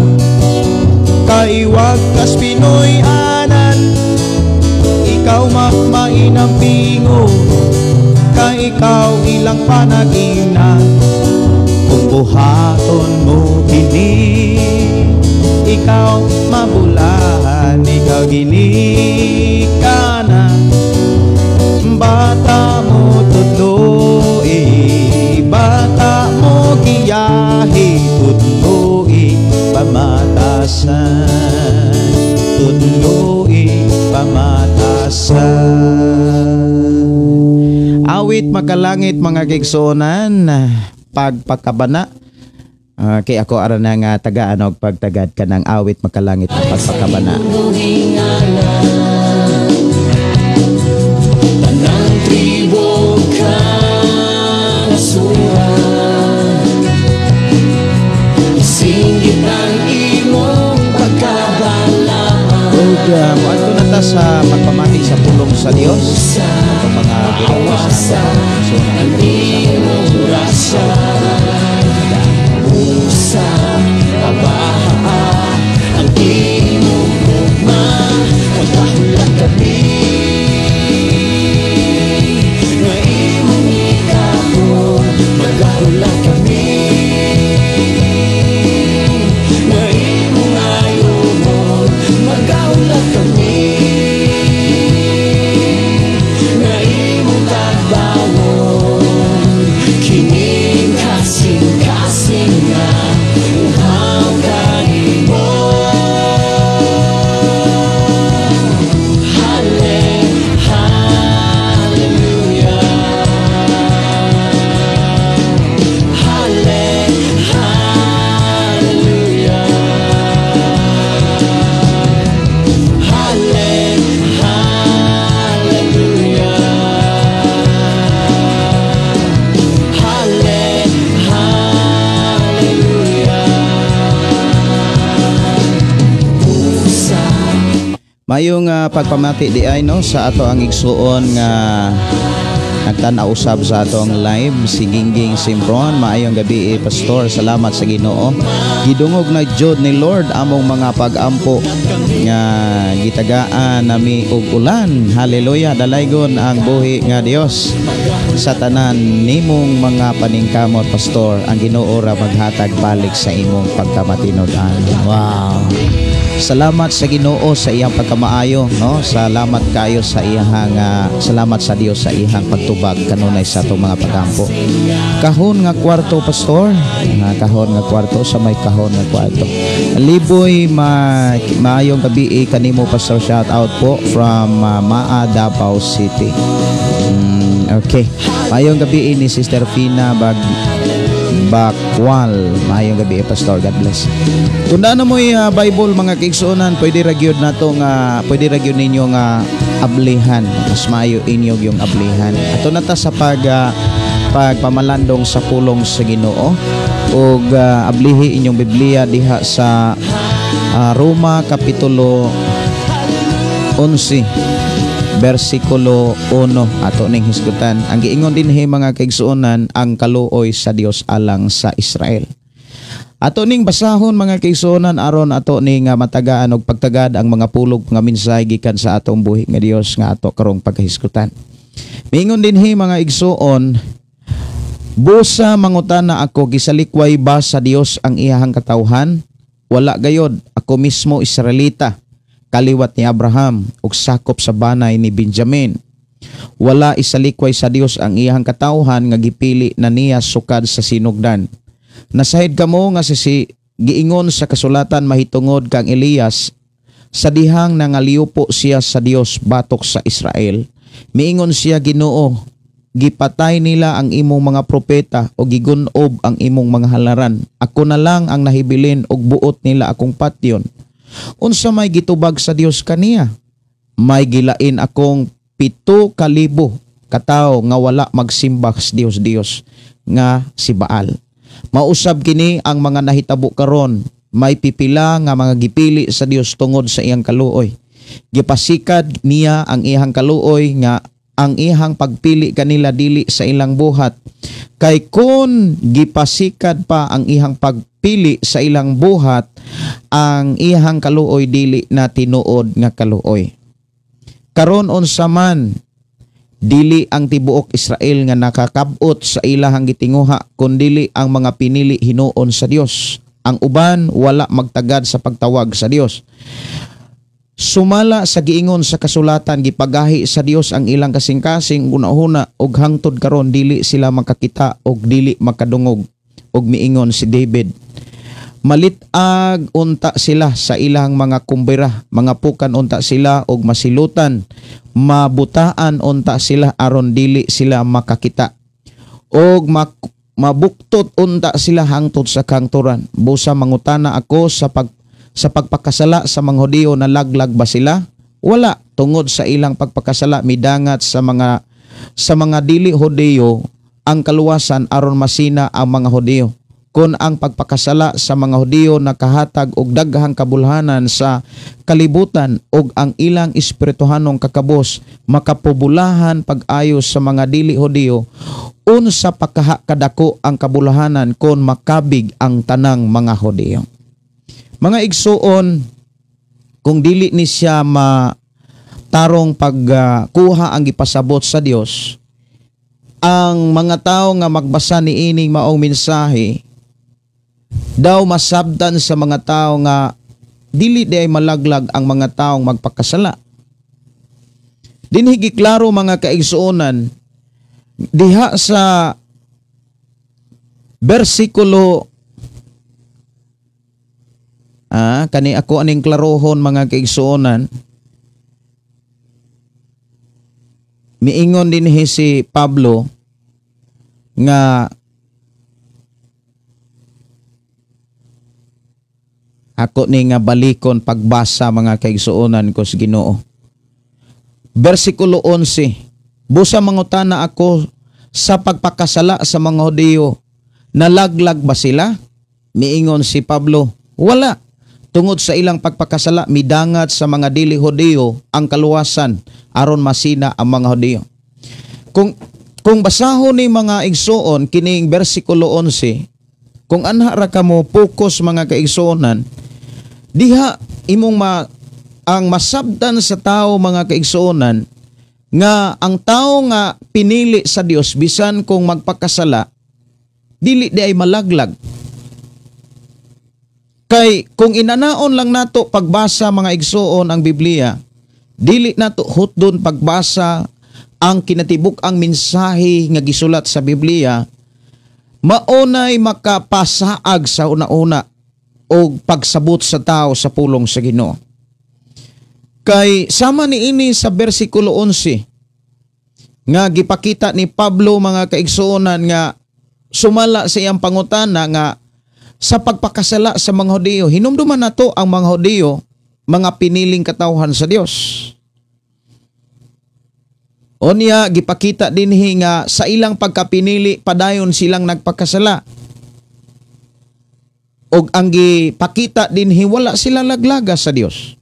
Speaker 5: kaiwag kas Pinoy anan, ikaw magmainam pingon, kay ikaw ilang panagingnan. Kung buhaton mo kini, ikaw mabulahan, ginikanan. Bata mo tudloi, bata mo giyahi, tudloi pamatasan, tudloi pamatasan. Awit makalangit mga kaigsuonan, pagpakabana. Kay ako aran na nga tagaan og pagtagad ka ng awit makalangit ng pagpakabana.
Speaker 1: Tanang tribo kanasuran, isinggit ang imong pagkabalaan.
Speaker 5: Ug moadto na ta sa pagpamati sa pulong sa Dios. Atong mga
Speaker 1: Awasa ang imong grasya, usa abaha ang imong gugma, magkahulat kami nga imong ikapon, magkahulat kami nga imong ayohon, magkahulat kami nga imong tagbawon, kining kasing-kasing nga uhaw kanimo. Halle, hallelujah. Halle, hallelujah. Halle, hallelujah. Halle, hallelujah. Usa
Speaker 5: Mayong pagpamati di ay no sa ato ang igsuon nga nagtan-aw usab sa atong live si Gingging Simpron. Maayong gabi, Pastor. Salamat sa Ginoo. Gidungog na jud ni Lord among mga pag-ampo nga gitagaan nami og ulan. Hallelujah. Dalaygon ang buhi nga Dios sa tanan nimong mga paningkamot, Pastor. Ang Ginoo ra maghatag balik sa imong pagkamatinud-an. Wow. Salamat sa Ginoo sa iyang pagkamaayo, no? Salamat kayo sa iyang salamat sa Dios sa iyang pagtubag kanunay sa atong mga pagampo. Kahon nga kwarto, Pastor. Kahon nga kwarto sa may kahon nga kwarto. Liboy maayong gabi kanimo, Pastor. Shout out po from Maa, Davao City. Okay. Maayong gabi ni Sister Fina Bag Bakwal. Maayong gabi, Pastor. God bless. Kung na mo'y Bible mga kaigsuonan, pwede ra gyud nato nga pwede ra gyud ninyo nga ablihan. Mas maayo inyo yung ablihan. Ato na ta sa pagpamalandong sa pulong sa Ginoo ug ablihi inyong Biblia diha sa Roma kapitulo 11 bersikulo 1 ato ning hisgutan. Ang giingon dinhi mga kaigsuonan, ang kaluoy sa Dios alang sa Israel. Ato ning basahon mga kaigsuonan aron ato ning matagaan og pagtagad ang mga pulog nga mensahe gikan sa atong buhi nga Dios nga ato karong pagkahisgutan. Miingon dinhi mga igsuon, busa mangutana ako, gisalikway ba sa Dios ang iyahang katawhan? Wala gayod, ako mismo Israelita, kaliwat ni Abraham ug sakop sa banay ni Benjamin. Wala isalikway sa Dios ang iyahang katawhan nga gipili na niya sukad sa sinugdan. Nasahid kamo nga si giingon sa kasulatan mahitungod kang Elias sa dihang nangaliupo siya sa Dios batok sa Israel. Miingon siya, Ginoo, gipatay nila ang imong mga propeta o gigunob ang imong mga halaran. Ako na lang ang nahibilin og buot nila akong patyon. Unsa may gitubag sa Dios kaniya? May gilain akong 7,000 katawo nga wala magsimba sa Dios Dios nga si Baal. Mausab kini ang mga nahitabo karon, may pipila nga mga gipili sa Dios tungod sa iyang kaluoy. Gipasikad niya ang iyang kaluoy nga ang iyang pagpili kanila dili sa ilang buhat. Kay kun gipasikad pa ang iyang pagpili sa ilang buhat, ang iyang kaluoy dili na tinuod nga kaluoy. Karon unsa man, dili ang tibuok Israel nga nakakabot sa ilahang gitinguha, kundili ang mga pinili hinuon sa Dios. Ang uban wala magtagad sa pagtawag sa Dios. Sumala sa giingon sa kasulatan, gipagahi sa Dios ang ilang kasing-kasing hunahuna og hangtod karon dili sila makakita og dili makadungog. Og miingon si David, malitag unta sila sa ilang mga kumbira, mga pukan unta sila og masilutan, mabutaan unta sila aron dili sila makakita, og mabuktot unta sila hangtod sa kangturan. Busa mangutana ako sa pagpakasala sa mga Hudiyo, nalaglag ba sila? Wala, tungod sa ilang pagpakasala midangat sa mga dili Hudiyo ang kaluwasan aron masina ang mga Hudiyo. Kon ang pagpakasala sa mga Hudiyo nakahatag og daghang kabulhanan sa kalibutan og ang ilang espirituhanong kakabos makapubulahan pag-ayos sa mga dili Hudiyo, unsa pa kaha kadako ang kabulahanan kon makabig ang tanang mga Hudiyo. Mga igsuon, kung dili ni siya matarong pagkuha ang gipasabot sa Dios, ang mga tao nga magbasa ni ining maong mensahe daw masabdan sa mga tao nga dili di ay malaglag ang mga taong magpakasala. Dinhi giklaro mga kaigsuonan diha sa bersikulo kani ako aning klarohon mga kaigsuonan. Miingon dinhi si Pablo nga ako ni nga balikon pagbasa mga kaigsuonan ko sa Ginoo. Bersikulo 11, busa mangutana ako sa pagpakasala sa mga Hudiyo, nalaglag ba sila? Miingon si Pablo, wala. Tungod sa ilang pagpakasala midangat sa mga dili Hudiyo ang kaluwasan aron masina ang mga Hudiyo. Kung basahon ni mga igsuon kining bersikulo 11, kung anha ra kamo focus mga kaigsuonan, diha imong ang masabdan sa tao mga kaigsuonan nga ang tao nga pinili sa Dios bisan kung magpakasala dili di ay malaglag. Kay kung inanaon lang nato pagbasa mga igsuon ang Biblia, dili nato hutdon pagbasa ang kinatibuk ang mensahe nga gisulat sa Biblia, maunay makapasaag sa una-una o pagsabot sa tao sa pulong sa Ginoo. Kay sama niini sa bersikulo 11 nga gipakita ni Pablo mga kaigsuonan nga sumala sa iyang pangutana nga sa pagpakasala sa mga Hudiyo, hinumduman nato ang mga Hudiyo, mga piniling katawhan sa Dios. Onya gipakita dinhi nga sa ilang pagkapinili padayon silang nagpakasala. Og ang gipakita dinhi wala sila laglaga sa Dios.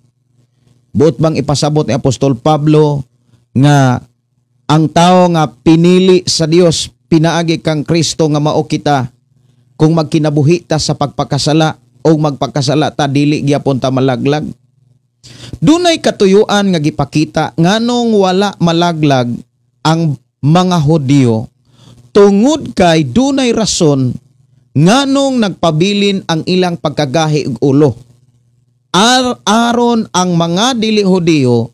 Speaker 5: Buot bang ipasabot ni Apostol Pablo nga ang tao nga pinili sa Dios pinaagi kang Kristo nga mao kita, kung magkinabuhi ta sa pagpakasala o magpakasala ta dili gyapon ta malaglag? Dunay katuyuan nga gipakita nganong wala malaglag ang mga Hudiyo tungod kay dunay rason nganong nagpabilin ang ilang pagkagahi og ulo. Aron ang mga dili Hudiyo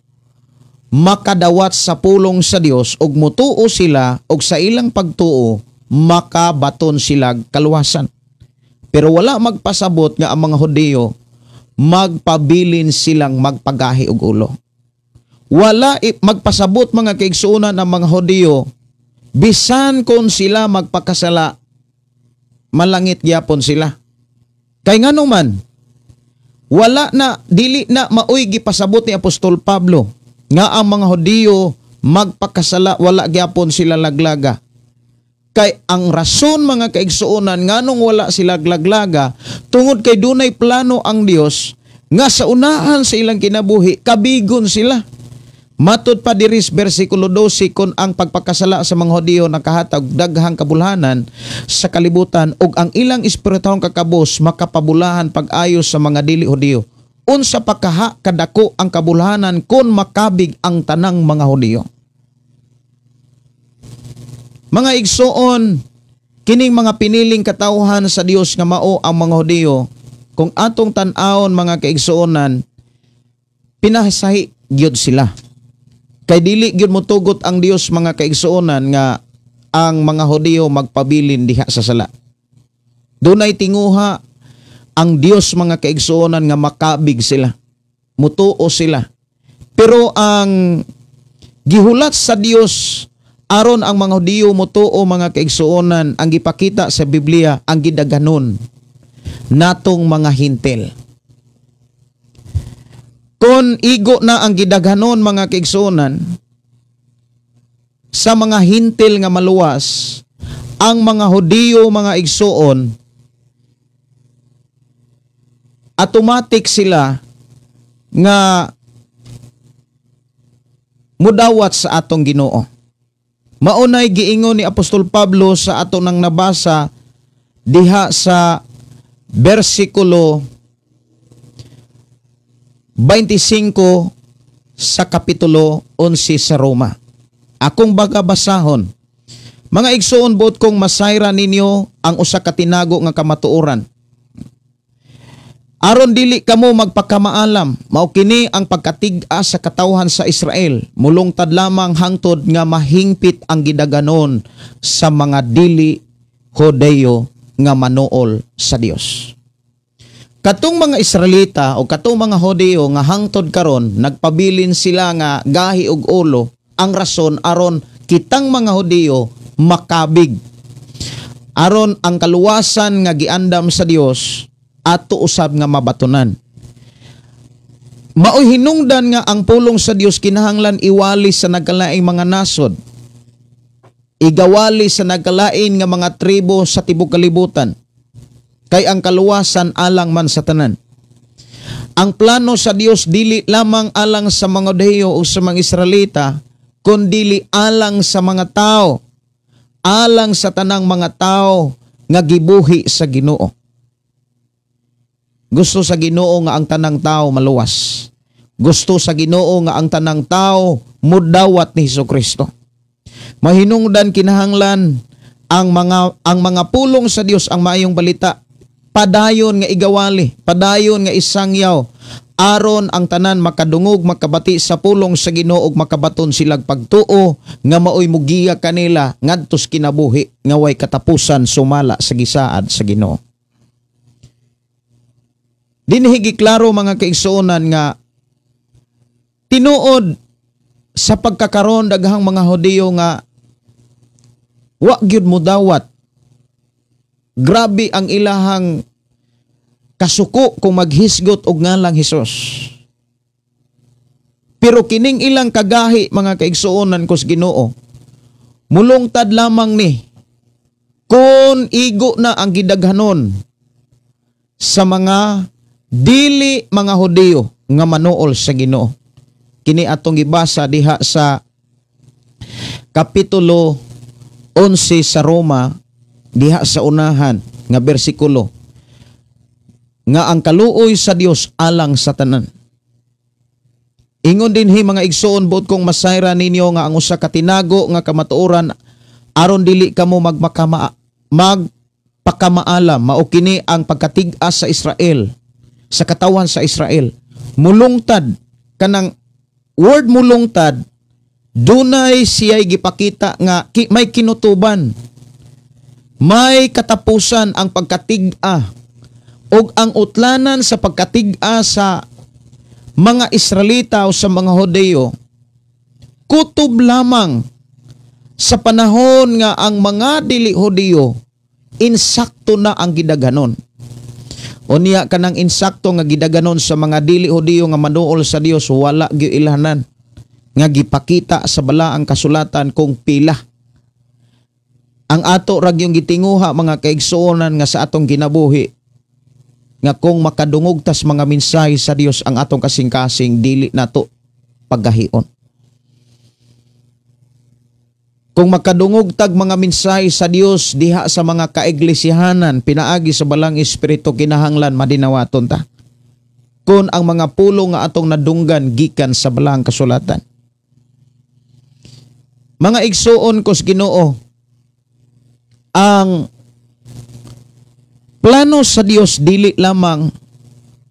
Speaker 5: makadawat sa pulong sa Dios og mutuo sila og sa ilang pagtuo makabaton sila kaluwasan. Pero wala magpasabot nga ang mga Hudiyo magpabilin silang magpagahi og ulo. Wala magpasabot mga kaigsuonan ang mga Hudiyo bisan kon sila magpakasala malangit gyapon sila. Kay ngano man wala na dili na maoy gipasabot ni Apostol Pablo nga ang mga Hudiyo magpakasala wala gyapon sila laglaga. Kay ang rason mga kaigsuonan nganong wala sila laglaga tungod kay dunay plano ang Dios nga sa unahan sa ilang kinabuhi kabigon sila. Matud pa diris bersikulo 12, kon ang pagpakasala sa mga Hudiyo nakahatag daghang kabulhanan sa kalibutan ug ang ilang espirituhong kakabos makapabulahan pag-ayos sa mga dili Hudiyo, unsa pa kaha kadako ang kabulhanan kon makabig ang tanang mga Hudiyo. Mga igsuon, kining mga piniling katawhan sa Dios nga mao ang mga Hudiyo, kung atong tan-awon mga kaigsuonan, Pinasahi gyud sila. Kay dili gyud motugot ang Dios, mga kaigsuonan, nga ang mga Hudiyo magpabilin diha sa sala. Dunay tinguha ang Dios, mga kaigsuonan, nga makabig sila. Mutuo sila. Pero ang gihulat sa Dios aron ang mga Hudiyo mutuo, mga kaigsuonan, ang gipakita sa Biblia ang gidaganon natong mga Hintil. Kung igo na ang gidaghanon, mga kaigsuonan, sa mga Hintil nga maluwas, ang mga Hudiyo, mga igsuon, automatic sila nga mudawat sa atong Ginoo. Maunay giingon ni Apostol Pablo sa ato nang nabasa diha sa bersikulo 25 sa Kapitulo 11 sa Roma. Akong baga basahon. "Mga igsoon, buot kong masayra ninyo ang usa ka tinago nga kamatuoran. Aron dili kamo magpakamaalam, mao kini ang pagkatig-a sa katawhan sa Israel. Mulungtad lamang hangtod nga mahingpit ang gidaganon sa mga dili Hudeyo nga manuol sa Dios." Katong mga Israelita o katong mga Hudiyo nga hangtod karon nagpabilin sila nga gahi og ulo, ang rason aron kitang mga Hudiyo makabig. Aron ang kaluwasan nga giandam sa Dios ato usab nga mabatunan. Maoy hinungdan nga ang pulong sa Dios kinahanglan iwali sa nagkalaing mga nasod. Igawali sa nagkalain nga mga tribo sa tibok kalibutan. Kay ang kaluwasan alang man sa tanan. Ang plano sa Dios dili lamang alang sa mga Hudiyo o sa mga Israelita, kundili alang sa mga tao, alang sa tanang mga tao nga gibuhi sa Ginoo. Gusto sa Ginoo nga ang tanang tao maluwas. Gusto sa Ginoo nga ang tanang tao mudawat ni Hesukristo. Mahinungdan kinahanglan ang mga pulong sa Dios, ang maayong balita, padayon nga igawali, padayon nga isangyaw aron ang tanan makadungog, makabati sa pulong sa Ginoo ug makabaton silag pagtuo nga maoy mugiya kanila ngadtos kinabuhi nga way katapusan sumala sa gisaad sa Ginoo. Dinhi giklaro, mga kaigsuonan, nga tinuod sa pagkakaron daghang mga Hudiyo nga wa gyud modawat. Grabe ang ilahang kasuko kung maghisgot og ngalang Hesus. Pero kining ilang kagahi, mga kaigsuonan ko sa Ginoo, mulungtad lamang ni kung igo na ang gidaghanon sa mga dili mga Hudiyo nga manuol sa Ginoo. Kini atong gibasa diha sa Kapitulo 11 sa Roma, diha sa unahan nga bersikulo, nga ang kaluoy sa Dios alang sa tanan. Ingon dinhi, "Mga igsoon, buot kong masayra ninyo nga ang usa ka tinago nga kamatuoran aron dili kamo magpakamaalam, mao kini ang pagkatig-a sa Israel, sa katawan sa Israel. Mulungtad." Kanang word "mulungtad", dunay siya'y gipakita nga may kinutuban. May katapusan ang pagkatig-a ug ang utlanan sa pagkatig-a sa mga Israelita o sa mga Hudiyo kutob lamang sa panahon nga ang mga dili Hudiyo insakto na ang gidaghanon. Unya kanang insakto nga gidaganon sa mga dili Hudiyo nga manuol sa Dios, wala gyud ilhanan nga gipakita sa balaang kasulatan kung pila. Ang ato ra gyung gitinguha, mga kaigsuonan, nga sa atong kinabuhi nga kung makadungog tas mga mensahe sa Dios ang atong kasing-kasing, dili nato paggahion. Kung makadungog tag mga mensahe sa Dios diha sa mga kaiglisyahanan pinaagi sa Balaang Espiritu, kinahanglan madinawaton ta. Kung ang mga pulong nga atong nadunggan gikan sa balaang kasulatan. Mga igsuon ko sa Ginoo, ang plano sa Dios dili lamang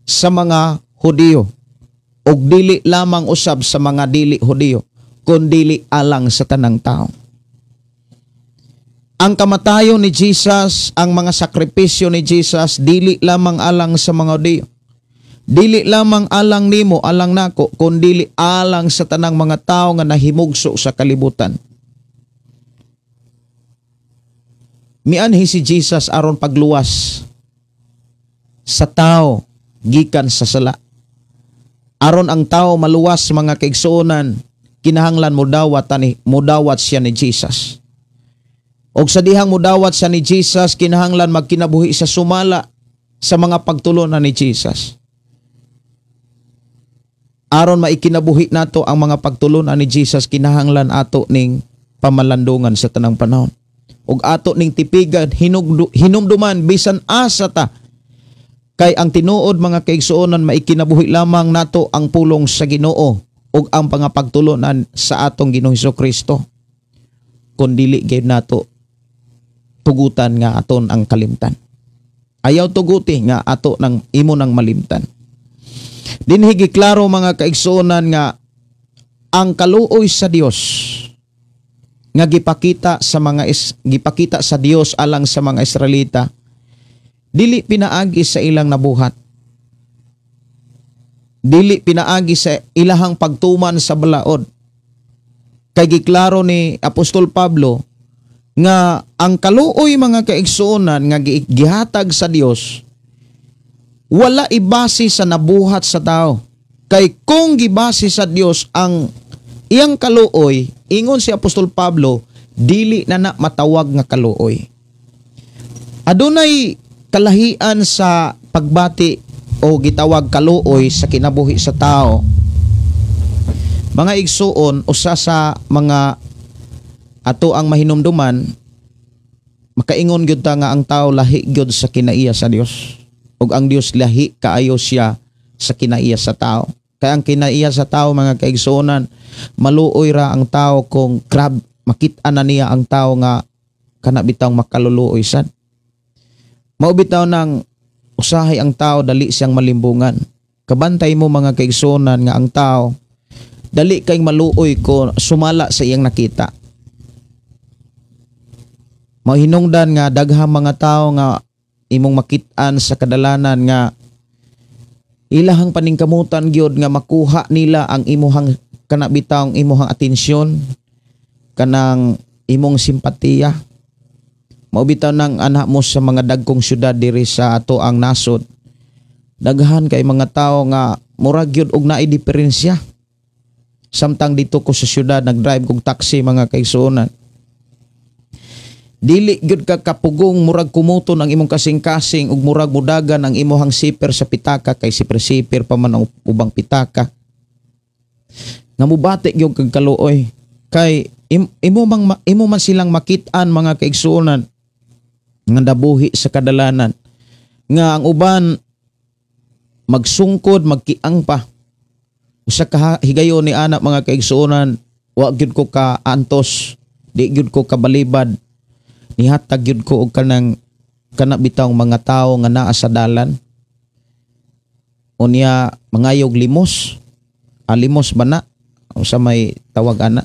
Speaker 5: sa mga Hudiyo. Ug dili lamang usab sa mga dili Hudiyo, kundili alang sa tanang tao. Ang kamatayon ni Jesus, ang mga sakripisyo ni Jesus, dili lamang alang sa mga Hudiyo. Dili lamang alang nimo, alang nako, kundili alang sa tanang mga tao nga nahimugso sa kalibutan. Mianhi si Jesus aron pagluwas sa tao gikan sa sala. Aron ang tao maluwas, mga kaigsuonan, kinahanglan modawat siya ni Jesus. Og sa dihang modawat siya ni Jesus, kinahanglan magkinabuhi sa sumala sa mga pagtulunan ni Jesus. Aron maikinabuhi nato ang mga pagtulunan ni Jesus, kinahanglan ato ning pamalandungan sa tanang panahon. Ug ato ning tipigan, hinumduman bisan asa ta. Kay ang tinuod, mga kaigsuonan, maikinabuhi lamang nato ang pulong sa Ginoo ug ang pangapagtulunan sa atong Ginoong Hesukristo. Kun dili gyud nato tugutan nga aton ang kalimtan. Ayaw tuguti nga ato nang imo nang malimtan. Dinhi giklaro, mga kaigsuonan, nga ang kaluoy sa Dios nga gipakita sa Dios alang sa mga Israelita dili pinaagi sa ilang nabuhat. Dili pinaagi sa ilahang pagtuman sa balaod. Kay giklaro ni Apostol Pablo nga ang kaluoy, mga kaigsuonan, nga gihatag sa Dios wala ibase sa nabuhat sa tao. Kay kung gibase sa Dios ang iyang kaluoy, ingon si Apostol Pablo, dili na na matawag nga kaluoy. Adunay kalahian sa pagbati o gitawag kaluoy sa kinabuhi sa tao. Mga igsuon, usa sa mga ato ang mahinumduman, makaingon gyud ta nga ang tao lahi gyud sa kinaiya sa Dios. Ug ang Dios lahi kaayo siya sa kinaiya sa tao. Kaya ang kinaiya sa tao, mga kaigsuonan, maluoy ra ang tao kung grab makit-an na niya ang tao nga kana bitawng makaluluoy sad. Mao bitaw nang usahay ang tao dali siyang malimbungan. Kabantay mo, mga kaigsuonan, nga ang tao dali kay maluoy ko sumala sa iyang nakita. Mahinungdan nga daghang mga tao nga imong makit-an sa kadalanan nga ilahang paningkamutan gyud nga makuha nila ang imuhang kana bitawng imuhang atensyon, kanang imong simpatiya. Mao bitaw nang anak mo sa mga dagkong syudad diri sa ato ang nasod, daghan kay mga tao nga murag gyud og naay diferensya. Samtang dito ko sa syudad nagdrive kog taxi, mga kaigsuonan, dili gyud ka kapugong murag kumuton ang imong kasing-kasing ug murag mudagan ang imuhang siper sa pitaka, kay siper-siper pa man ang ubang pitaka. Nga mubati gyud kag kaluoy kay imo man silang makit-an, mga kaigsuonan, nga nabuhi sa kadalanan nga ang uban magsungkod, magkiang pa. Usa ka higayon ni ana, mga kaigsuonan, wa gyud ko ka antos, di gyud ko kabalibad, nihatag gyud ko og kanang kana bitawng mga tawo nga naa sa dalan. Unya mangayog limos. Limos ba na? Usa may tawag ana?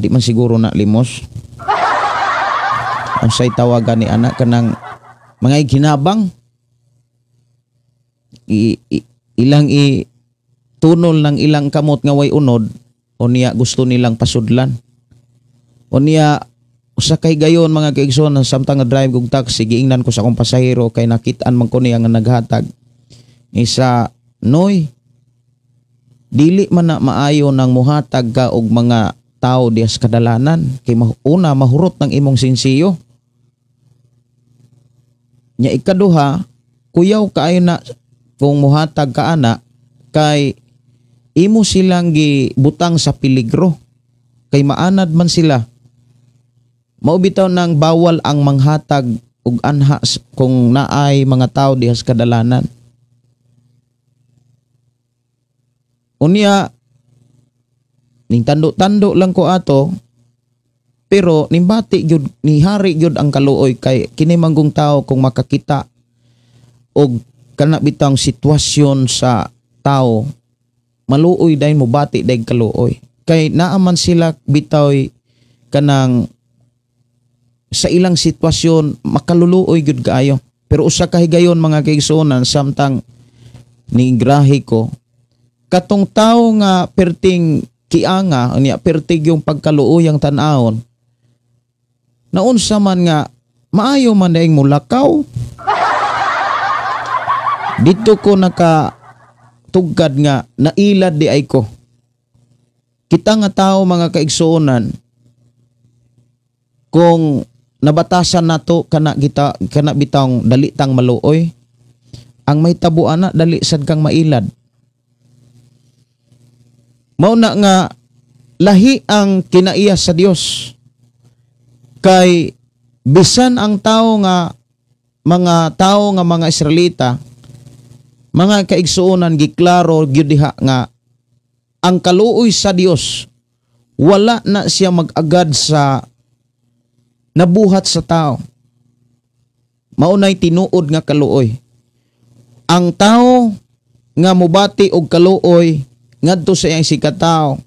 Speaker 5: Di man siguro na limos. Unsay tawagan ni ana kanang mga ginabang? Ilang i tunol ng ilang kamot nga way unod, unya gusto nilang pasudlan. Unya usa kay gayon, mga kaigsoon, samtang nga drive kog taxi, giingnan ko sa akong pasahero kay nakit-an man ko niya nga naghatag. Isa, "Noy, dili man na maayo nang muhatag ka og mga tao diha sa kadalanan kay una, mahurot ng imong sinsiyo. Nya ikaduha, kuyaw kaayo na kung muhatag ka ana kay imo silang gibutang sa peligro kay maanad man sila." Mao bitaw nang bawal ang manghatag og anha kung naay mga tao diha sa kadalanan. Unya ning tando-tando lang ko ato, pero nimbati gyud, nihari gyud ang kaluoy kay kini manggong tao kung makakita og kana bitang sitwasyon sa tao maluoy dayon, mobati dayong kaluoy, kay naa man sila bitaw'y kanang sa ilang sitwasyon, makaluluoy gyud kaayo. Pero usa ka higayon, mga kaigsuonan, samtang nigrahe ko, katong tawo nga perting kianga unya pertig yung pagkaluoy ang tan-awon, naunsa man nga maayo man daing mulakaw. Dito ko naka tugkad nga nailad di ay ko. Kita nga tao, mga kaigsuonan, kung nabatasan nato kana kita kana bitawng dali tang maluoy, ang may ana dali sad kang mailad. Mao na nga lahi ang kinaiya sa Dios, kay bisan ang tao nga mga tao nga mga Israelita, mga kaigsuonan, giklaro gyud diha nga ang kaluoy sa Dios, wala na siya mag-agad sa nabuhat sa tao. Maunay tinuod nga kaluoy. Ang tao nga mobati og kaluoy ngadto sa iyang sikatao,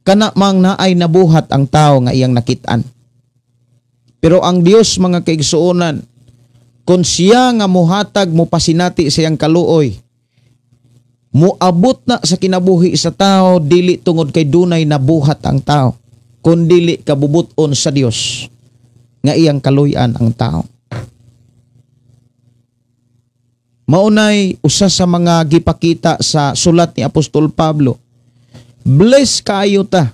Speaker 5: kana mang naay nabuhat ang tao nga iyang nakit-an. Pero ang Dios, mga kaigsuonan, kung siya nga muhatag, mopasinati sa iyang kaluoy, muabot na sa kinabuhi sa tao dili tungod kay dunay nabuhat ang tao, kun dili kabubuton sa Dios nga iyang kaluy-an ang tao. Maunay usa sa mga gipakita sa sulat ni Apostol Pablo. Bless kaayo ta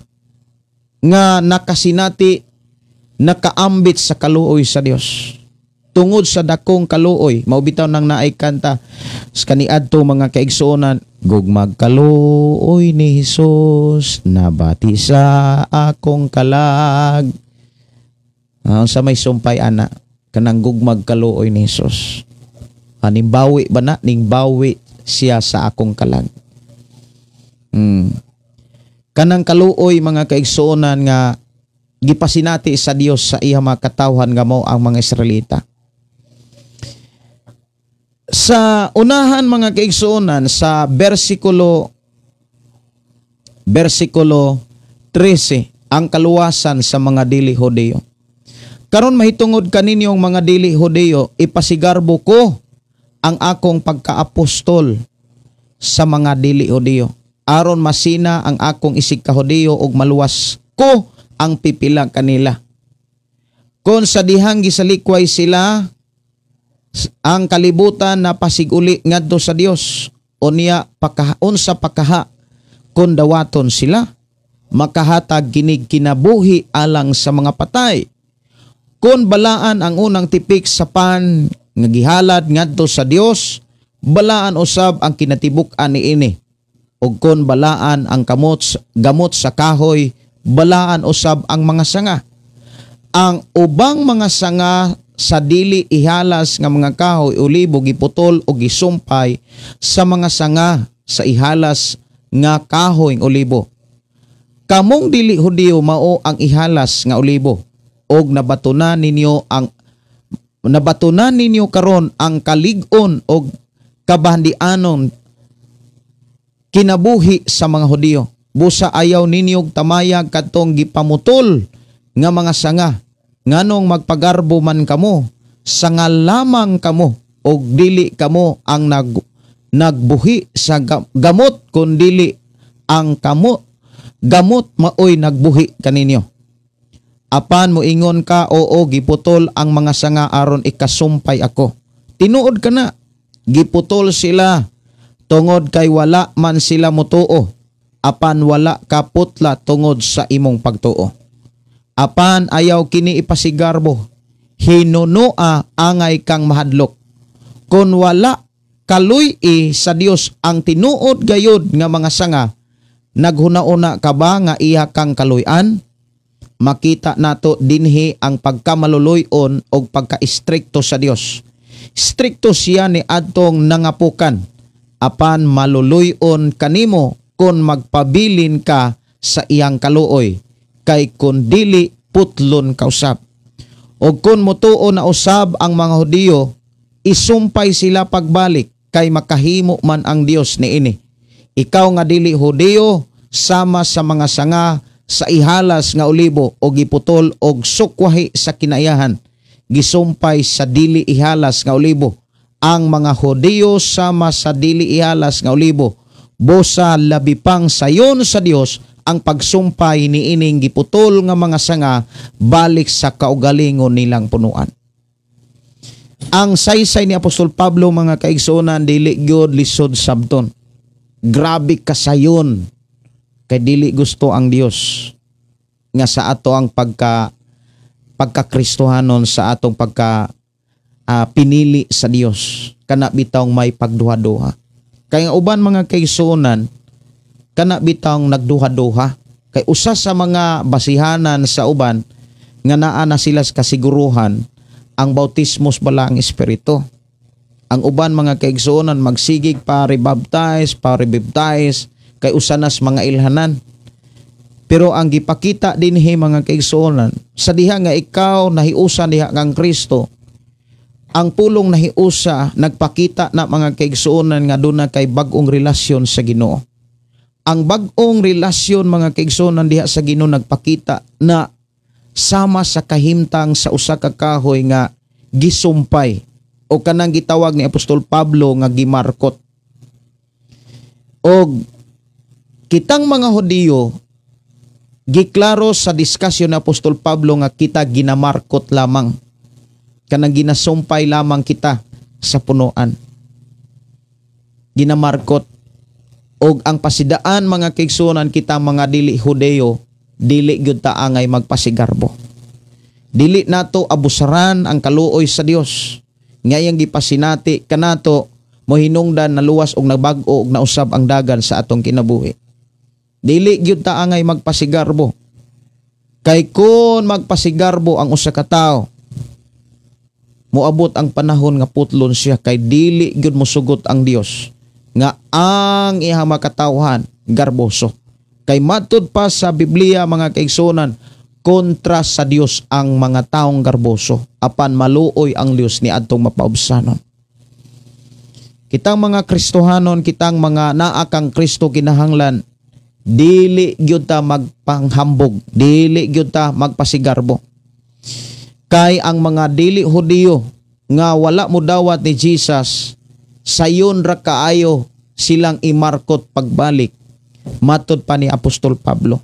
Speaker 5: nga nakasinati, nakaambit sa kaluoy sa Dios. Tungod sa dakong kaluoy, mao bitaw nang naay kanta sa kaniadto, mga kaigsuonan, "Gugmag kaluoy ni Hesus nabati sa akong kalag." Sa may sumpay ana kanang "Gugmag kaluoy ni Hesus"? Ning bawi ba na? Ning bawi siya sa akong kalag. Kanang kaluoy, mga kaigsuonan, nga gipasinati sa Dios sa iya mga katawhan nga mao ang mga Israelita. Sa unahan, mga kaigsuonan, sa versikulo 13, ang kaluwasan sa mga dili Hodeo. "Karon mahitungod kaninyong mga dili Hodeo, ipasigarbo ko ang akong pagkaapostol sa mga dili Hodeo aron masina ang akong isig ka Hodeo ug maluwas ko ang pipila kanila. Kon sa dihang gisalikway sila ang kalibutan na pasiguli ngadto sa Dios, unya pakaon sa pakaha kon dawaton sila? Makahatag kinig kinabuhi alang sa mga patay. Kon balaan ang unang tipik sa pan nga gihalad ngadto sa Dios, balaan usab ang kinatibuk-an niini. Ug kon balaan ang kamot gamot sa kahoy, balaan usab ang mga sanga. Ang ubang mga sanga sa dili ihalas nga mga kahoy olibo giputol o gisumpay sa mga sanga sa ihalas nga kahoy olibo. Kamong dili Hudiyo mao ang ihalas nga olibo, og nabatunan ninyo karon ang kalig-on og kabahandianon kinabuhi sa mga Hudiyo. Busa ayaw ninyo tamayag kadtong gipamutol nga mga sanga. Nganong magpagarbo man kamo, sanga lamang kamo og dili kamo ang nagbuhi sa gamot, kun dili ang kamo gamot maoy nagbuhi kaninyo. Apan moingon ka, oo, giputol ang mga sanga aron ikasumpay ako. Tinuod kana, giputol sila tungod kay wala man sila motuo, apan wala ka putla tungod sa imong pagtuo. Apan ayaw kini ipasigarbo, hinunoa angay kang mahadlok. Kon wala kaluy-i sa Dios ang tinuod gayod nga mga sanga, naghuna-una ka ba nga iya kang kaluy-an? Makita nato dinhi ang pagkamaluluy-on og pagka-istrikto sa Dios. Strikto siya ni adtong nangapukan, apan maluluy-on kanimo kon magpabilin ka sa iyang kaluoy, kay kun dili putlon ka usab. Og kon motuo na usab ang mga Hudiyo, isumpay sila pagbalik, kay makahimo man ang Dios niini. Ikaw nga dili Hudiyo sama sa mga sanga sa ihalas nga olibo o giputol og sukwahi sa kinaiyahan, gisumpay sa dili ihalas nga olibo. Ang mga Hudiyo sama sa dili ihalas nga olibo, busa labi pang sayon sa Dios ang pagsumpay niining giputol nga mga sanga balik sa kaugalingon nilang punuan. Ang saysay ni Apostol Pablo, mga kaigsuonan, dili gyud lisod sabton. Grabe kasayon kay dili gusto ang Dios nga sa ato ang pagka-Kristohanon, sa atong pagka pinili sa Dios, kana bitawng may pagduha-duha. Kay ang uban, mga kaigsuonan, kana bitawng nagduha-duha kay usa sa mga basihanan sa uban nga naa na sila sa kasiguruhan ang bautismos bala ang Espiritu. Ang uban, mga kaigsuonan, magsigig pa rebaptize, pa rebaptize kay usa nas mga ilhanan. Pero ang gipakita dinhi, mga kaigsuonan, sa diha nga ikaw nahiusa diha kang Kristo, ang pulong nahiusa nagpakita na, mga kaigsuonan, nga duna kay bag-ong relasyon sa Ginoo. Ang bag-ong relasyon, mga kaigsuonan, diha sa Ginoo nagpakita na sama sa kahimtang sa usa ka kahoy nga gisumpay o kanang gitawag ni Apostol Pablo nga gimarkot. Og kitang mga Hudiyo, giklaro sa diskusyon ni Apostol Pablo nga kita ginamarkot lamang, kanang ginasumpay lamang kita sa punuan, ginamarkot. Og ang pasidaan, mga kaigsuonan, kita mga dili Hudeyo, dili gyud ta angay magpasigarbo. Dili nato abusaran ang kaluoy sa Dios nga iyang gipasinati kanato mohinungdan naluwas og nabag-o og nausab ang dagan sa atong kinabuhi. Dili gyud ta angay magpasigarbo. Kay kon magpasigarbo ang usa ka tawo, moabot ang panahon nga putlon siya kay dili gyud mosugot ang Dios nga ang iyang makatawhan garboso. Kay matud pa sa Biblia, mga kaigsuonan, kontra sa Dios ang mga taong garboso, apan maluoy ang Dios ni adtong mapaubsanon. Kitang mga Kristohanon, kitang mga naa kang Kristo, kinahanglan dili gyud ta magpanghambog, dili gyud ta magpasigarbo. Kay ang mga dili Hudiyo nga wala mo dawat ni Jesus, sayon ra kaayo silang imarkot pagbalik, matud pa ni Apostol Pablo.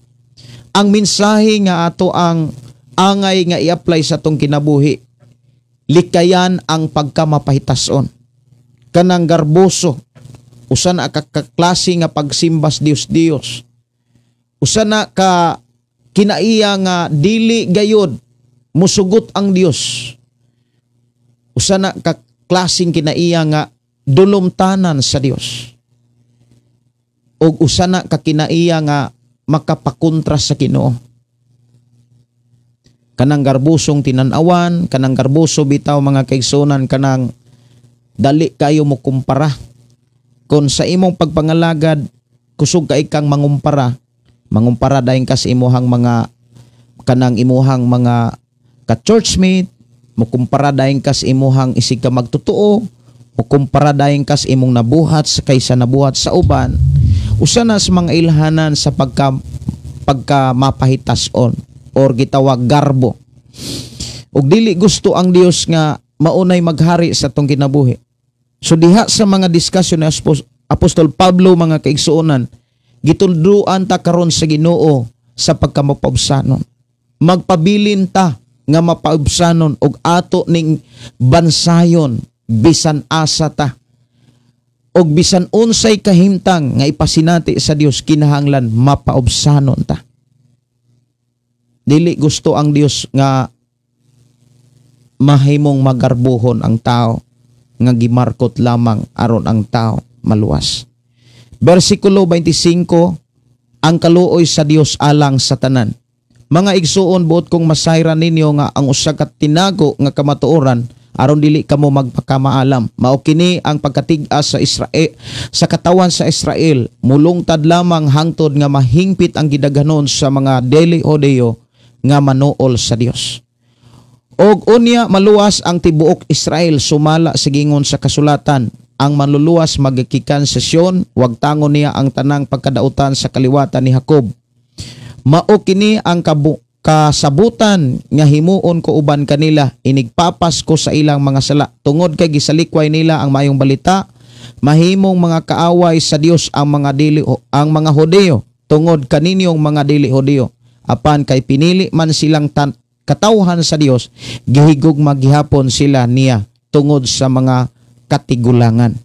Speaker 5: Ang mensahe nga ato ang angay nga i-apply sa atong kinabuhi, likayan ang pagkamapahitason. Kanang garboso, usa na ka kaklase nga pagsimbas Dios Dios. Usa na ka kinaiya nga dili gayod musugot ang Dios. Usa na ka klaseng kinaiya nga dulumtanan sa Dios. Og usa na ka kinaiya nga makapakontra sa Ginoo. Kanang garbusong tinan-awan, kanang garbuso bitaw, mga kaigsuonan, kanang dali kayo mo kumpara. Kung sa imong pagpangalagad kusog kay kang mangumpara, mangumpara dayon ka sa imuhang mga kanang imuhang mga ka-churchmate, mukumpara dayon ka sa imuhang isig ka magtotoo, mukumpara dayon ka sa imong nabuhat sa kaysa nabuhat sa uban. Usa na sa mga ilhanan sa pagka pagka mapahitason or gitawag garbo. Ug dili gusto ang Dios nga maunay maghari sa atong kinabuhi. So diha sa mga diskusyon ni Apostol Pablo, mga kaigsuonan, gitulduan ta karon sa Ginoo sa pagkamapaubsanon. Magpabilin ta nga mapaubsanon og ato ning bansayon bisan asa ta. Og bisan unsay kahimtang nga ipasinati sa Dios, kinahanglan mapaubsanon ta. Dili gusto ang Dios nga mahimong magarbuhon ang tao nga gimarkot lamang aron ang tao maluwas. Versikulo 25, ang kaluoy sa Dios alang sa tanan. Mga igsuon, buot kong masayran ninyo nga ang usa ka tinago nga kamatuoran aron dili kamo magpakamaalam. Mao kini ang pagkatig-a sa Israel, sa katawan sa Israel, mulungtad lamang hangtod nga mahingpit ang gidaghanon sa mga dili Hudiyo nga manuol sa Dios. Og unya maluwas ang tibuok Israel sumala sa gingon sa kasulatan. Ang manluluwas magigikan sa Sion, wagtangon niya ang tanang pagkadautan sa kaliwatan ni Jacob. Mao kini ang kasabutan nga himuon ko uban kanila, inigpapas ko sa ilang mga sala. Tungod kay gisalikway nila ang maayong balita, mahimong mga kaaway sa Dios ang mga Hudeo tungod kaninyong mga dili Hudeo. Apan kay pinili man silang katawhan sa Dios, gihigugma gihapon sila niya tungod sa mga katigulangan.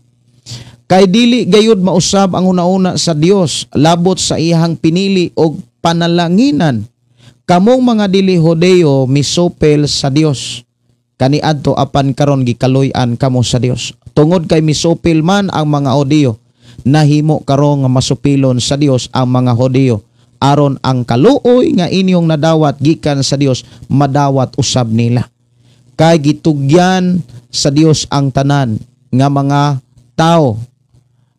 Speaker 5: Kay dili gayud mausab ang hunahuna sa Dios labot sa iyang pinili og panalanginan. Kamong mga dili Hudeo misupil sa Dios kaniadto, apan karon gikaluy-an kamo sa Dios. Tungod kay misupil man ang mga Hudeo, nahimo karon nga masupilon sa Dios ang mga Hudeo, aron ang kaluoy nga inyong nadawat gikan sa Dios madawat usab nila. Kay gitugyan sa Dios ang tanan nga mga tao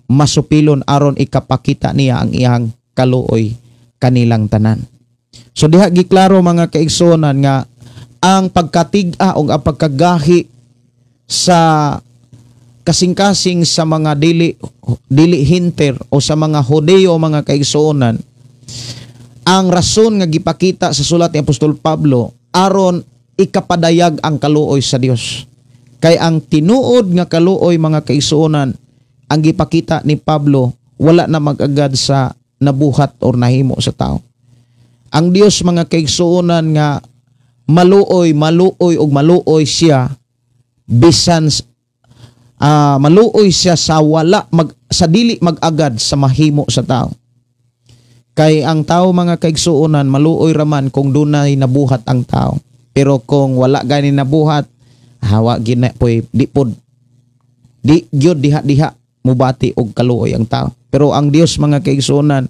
Speaker 5: masupilon, aron ikapakita niya ang iyang kaluoy kanilang tanan. So diha giklaro, mga kaigsuonan, nga ang pagkatig-a o ang pagkagahi sa kasing-kasing sa mga dili dili Hentil o sa mga Hudeo, mga kaigsuonan, ang rason nga gipakita sa sulat ni Apostol Pablo aron ikapadayag ang kaluoy sa Dios. Kay ang tinuod nga kaluoy, mga kaigsuonan, ang gipakita ni Pablo, wala na mag-agad sa nabuhat or nahimo sa tao. Ang Dios, mga kaigsuonan, nga maluoy, maluoy ug maluoy siya, bisan maluoy siya sa wala mag sa dili mag-agad sa mahimo sa tao. Kay ang tao, mga kaigsuonan, maluoy raman kung dunay nabuhat ang tao. Pero kung wala gani nabuhat, hawa gina poy di pod di gyud diha-diha mubati og kaluoy ang tao. Pero ang Dios, mga kaigsuonan,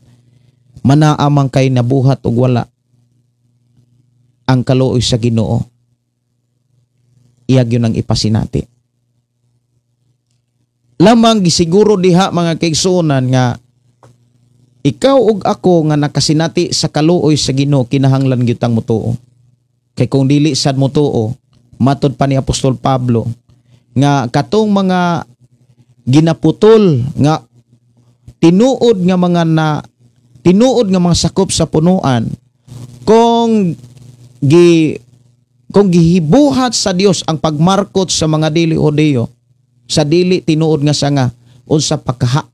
Speaker 5: manaa man kay nabuhat og wala, ang kaluoy sa Ginoo iya gyud ang ipasinati. Lamang gisiguro diha, mga kaigsuonan, nga ikaw ug ako nga nakasinati sa kaluoy sa Ginoo, kinahanglan gyud tang mutuo. Kay kung dili sad motuo, matod pa ni Apostol Pablo nga katong mga ginaputol nga tinuod nga mga na tinuod nga mga sakop sa punuan, kung gihibuhat sa Dios ang pagmarkot sa mga dili Hudeo sa dili tinuod nga sanga, unsa pakaha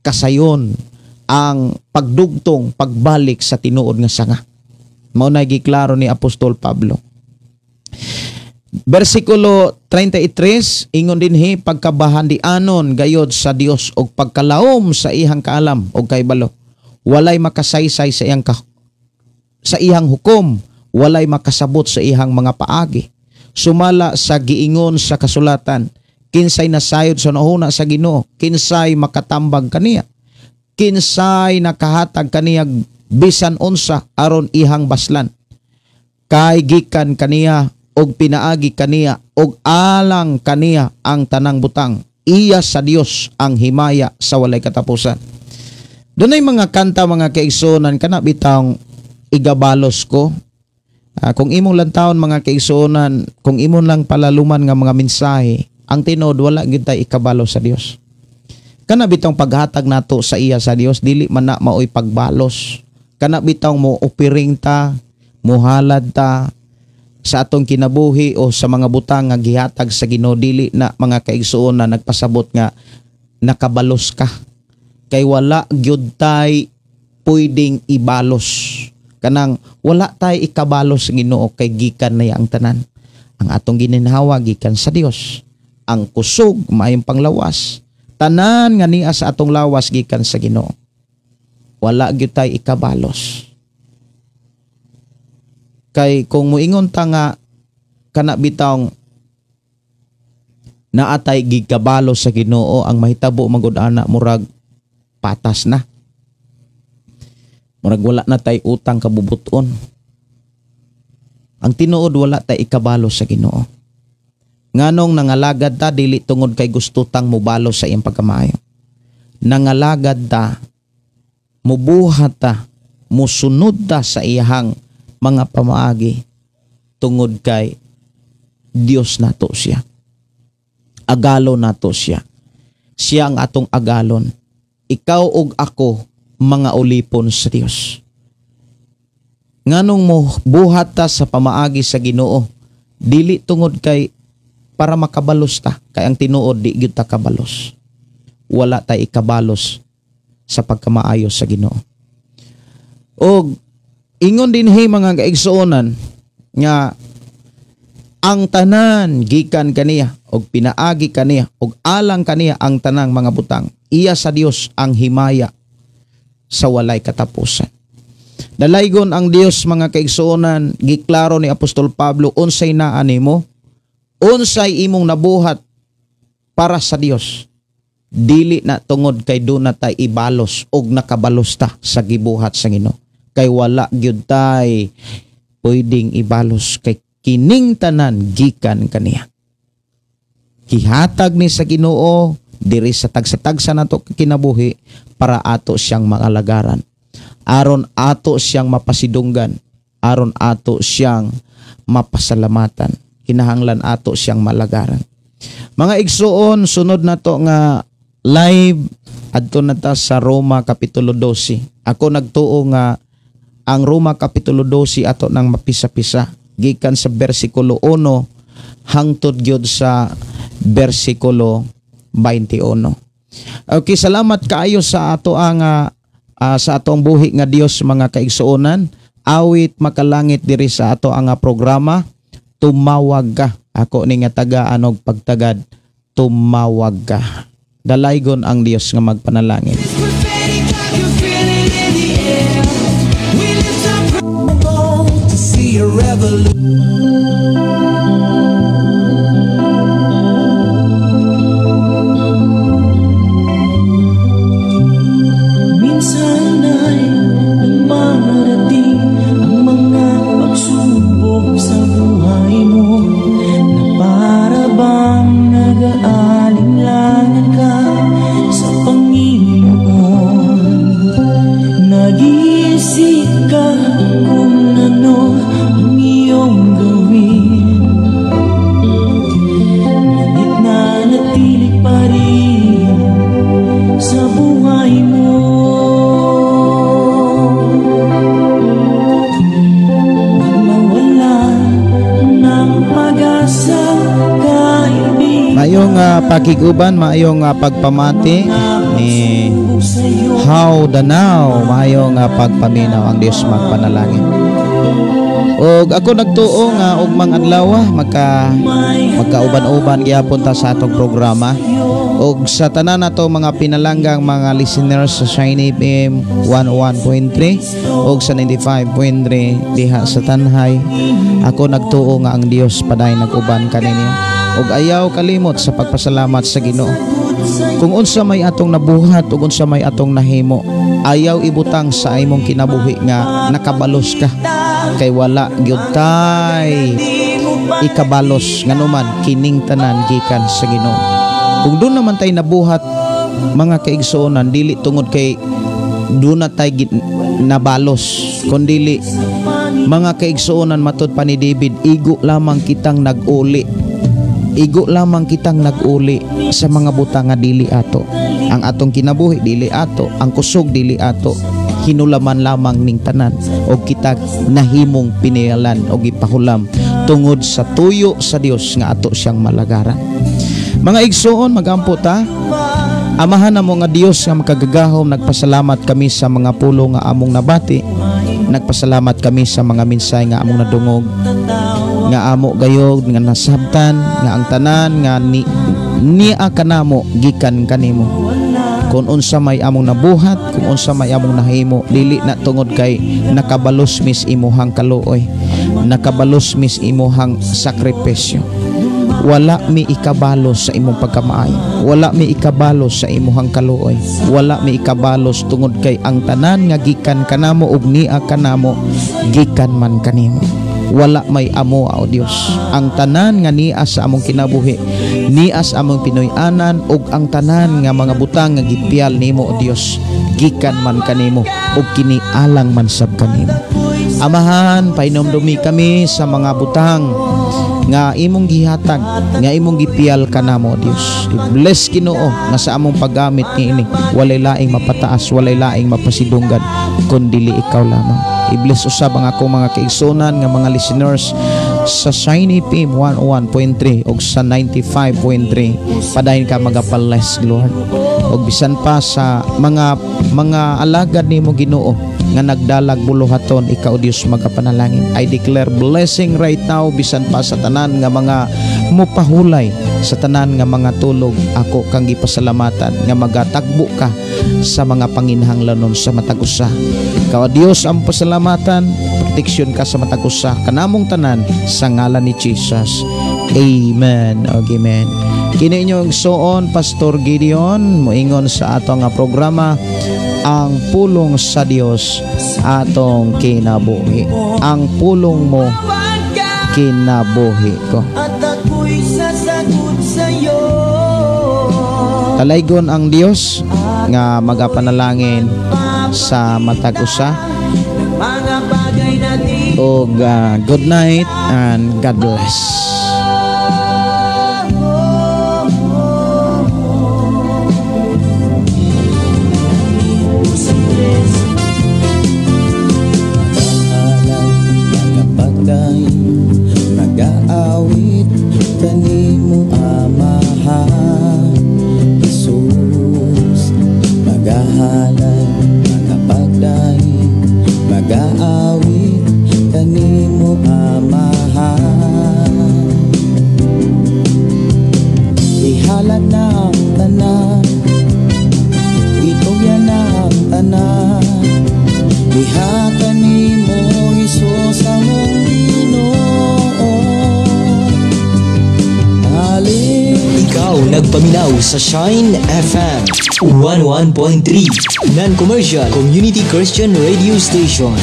Speaker 5: kasayon ang pagdugtong pagbalik sa tinuod nga sanga? Mao na giklaro ni Apostol Pablo. Bersikulo 33, ingon dinhi, "Pagkabahandianon gayod sa Dios og pagkalawom sa iyang kaalam og kaibalo. Walay makasaysay sa iyang hukom, walay makasabot sa iyang mga paagi. Sumala sa giingon sa kasulatan, kinsay nasayod sa hunahuna sa Ginoo, kinsay makatambag kaniya, kinsay nakahatag kaniya bisan unsa aron ihang baslan? Kay gikan kaniya og pinaagi kaniya og alang kaniya ang tanang butang. Iya sa Dios ang himaya sa walay katapusan." Dunay mga kanta, mga kaigsuonan, kana bitawng "Igabalos Ko". Kung imong lang taon, mga kaigsuonan, kung imong lang palaluman nga mga mensahe, ang tinuod, wala gyud tay ikabalos sa Dios. Kana bitawng paghatag nato sa iya sa Dios, dili man na maoy pagbalos. Kana bitawng mo opiring ta, muhalad ta sa atong kinabuhi o sa mga butang nga gihatag sa Ginoo, dili na, mga kaigsuonan, nagpasabot nga nakabalos ka. Kay wala gyud tay pwedeng ibalos. Kanang wala tay ikabalos sa Ginoo kay gikan na ang tanan. Ang atong gininhawa gikan sa Dios. Ang kusog, maayong panglawas, tanan nga niya sa atong lawas gikan sa Ginoo. Wala gyud tay ikabalos. Kay kung muingon ta nga kana bitawng naatay gikabalos sa Ginoo, ang mahitabo magud ana, murag patas na. Murag wala na tay utang kabubuton. Ang tinuod, wala tay ikabalos sa Ginoo. Nganong nangalagad ta, dili tungod kay gusto tang mubalos sa iyang pagkamaayo. Nangalagad ta, mubuhat ta, musunod ta sa iyahang mga pamaagi tungod kay Dios nato siya. Agalo nato siya. Siya ang atong agalon. Ikaw ug ako mga ulipon sa Dios. Nganong mo buhat ta sa pamaagi sa Ginoo, dili tungod kay para makabalos ta, kay ang tinuod di gyud ta kabalos. Wala ta ikabalos sa pagkamaayo sa Ginoo. Og ingon dinhi mga kaigsuonan nga ang tanan gikan kaniya og pinaagi kaniya og alang kaniya ang tanang mga butang. Iya sa Dios ang himaya sa walay katapusan. Dalaygon ang Dios mga kaigsuonan, giklaro ni Apostol Pablo unsay naa nimo, unsay imong nabuhat para sa Dios. Dili na tungod kay duna tay ibalos og nakabalos ta sa gibuhat sa Ginoo. Kay wala gyud tay pwedeng ibalos kay kining tanan gikan kaniya. Gihatag ni sa Ginoo diri sa tagsa-tagsa nato kinabuhi para ato siyang maalagaran. Aron ato siyang mapasidunggan, aron ato siyang mapasalamatan. Kinahanglan ato siyang malagaran. Mga igsuon, sunod na to nga live adto na ta sa Roma Kapitulo 12. Ako nagtuo nga ang Roma Kapitulo 12 ato nang mapisa-pisa gikan sa bersikulo 1 hangtod gyud sa bersikulo 21. Okay, salamat kaayo sa ato ang sa atong buhi nga Dios mga kaigsuonan. Awit makalangit diri sa ato ang programa. Tumawag ka. Ako ni nga tagaan og pagtagad. Tumawag ka. Dalaygon ang Dios nga magpanalangin.
Speaker 1: Minsan ay dumarating ang mga pagsubok sa buhay mo na para bang nag-aalinlangan ka sa Panginoon. Nag-iisip ka kung ano ang iyong gawin, ngunit nanatili pa rin sa buhay mo. Mawala ng pag-asa, kaibigan.
Speaker 5: Maayong pakiguban, maayong pagpamati ni How Danao, maayong pagpaminaw ang Dios magpanalangin. Og ako nagtuo nga ugmang adlaw magkauban-uban gyapon ta sa atong programa. Og sa tanan nato mga pinalanggang mga listeners sa Shine FM 101.3 og sa 95.3 diha sa Tanhay, ako nagtuo nga ang Dios paday nag-uban kaninyo. Og ayaw kalimot sa pagpasalamat sa Ginoo. Kung unsa may atong nabuhat ug unsa may atong nahimo, ayaw ibutang sa imong kinabuhi nga nakabalos ka. Kay wala gyud tay ikabalos nganuman kining tanan gikan sa Ginoo. Kung doon naman tay nabuhat mga kaigsuonan, dili tungod kay doon na tay nabalos, kundili mga kaigsuonan matud pa ni David, igo lamang kitang nag-uli. Igo lamang kitang nag-uli sa mga butang nga dili ato. Ang atong kinabuhi dili ato, ang kusog dili ato, hinulaman lamang ning tanan og kita nahimong pinialan og ipahulam tungod sa tuyo sa Dios nga ato siyang malagaran. Mga igsuon, magampo ta. Amahan namo nga Dios nga makagagahom, nagpasalamat kami sa mga pulo nga among nabati. Nagpasalamat kami sa mga minsay nga among nadungog, nga amo gayog nga nasabtan, nga ang tanan nga niya kanamo gikan kanimo. Kung unsa may among nabuhat, kung unsa may among nahimo, dili na tungod kay nakabalos mis imuhang kaluoy, nakabalos mis imuhang sakripisyo. Wala mi ikabalos sa imong pagkamaayo, wala mi ikabalos sa imuhang kaluoy, wala mi ikabalos tungod kay ang tanan nga gikan kanamo ug niya kanamo gikan man kanimo. Wala may amo, o Dios. Ang tanan nga niya sa among kinabuhi, niya sa among Pinoy-anan, ug ang tanan nga mga butang nga gipiyal nimo, o Dios, gikan man kanimo ug kini alang man sab kanimo. Amahan, painomdumi kami sa mga butang Nga imong gihatag, nga imong gipiyal kanamo, Dios. I-bless, Ginoo, nga sa among paggamit niini walay laing mapataas, walay laing mapasidunggan kundili ikaw lamang. I-bless usab ang akong mga kaigsunan nga mga listeners sa Shiny FM 101.3 ug sa 95.3. Padayon ka magapabless, Lord, ug bisan pa sa mga alagad nimo, Ginoo, nga nagdalag buluhaton, ikaw Dios magapanalangin. I declare blessing right now bisan pa sa tanan nga mga mupahulay, sa tanan nga mga tulog. Ako kang gipasalamatan nga magatagbo ka sa mga panginhanglanon sa matag usa. Ikaw, Dios, ang pasalamatan. Proteksyon ka sa matag usa kanamong tanan sa ngalan ni Jesus. Amen og amen. Kini inyong igsoon, Pastor Gideon, moingon sa ato nga programa, Ang Pulong sa Dios Atong Kinabuhi. Ang pulong mo, kinabuhi ko.
Speaker 1: At ako'y sasagot sa'yo.
Speaker 5: Talaygon ang Dios nga magapanalangin sa matag usa.
Speaker 1: Mga bagay na di
Speaker 5: Og good night and God bless.
Speaker 1: Imposibles.
Speaker 4: Magapagdayon, magaawit kanimo, Amahan Jesus. Magahalad, magapagdayon, magaawit kanimo, Amahan. Ihalad na ang tanan, itugyan na ang tanan. Ihatag nimo, Hesus, among Ginoo. Ali.
Speaker 7: Ikaw nagpaminaw sa Shine FM 101.3 Non-commercial Community Christian Radio Station.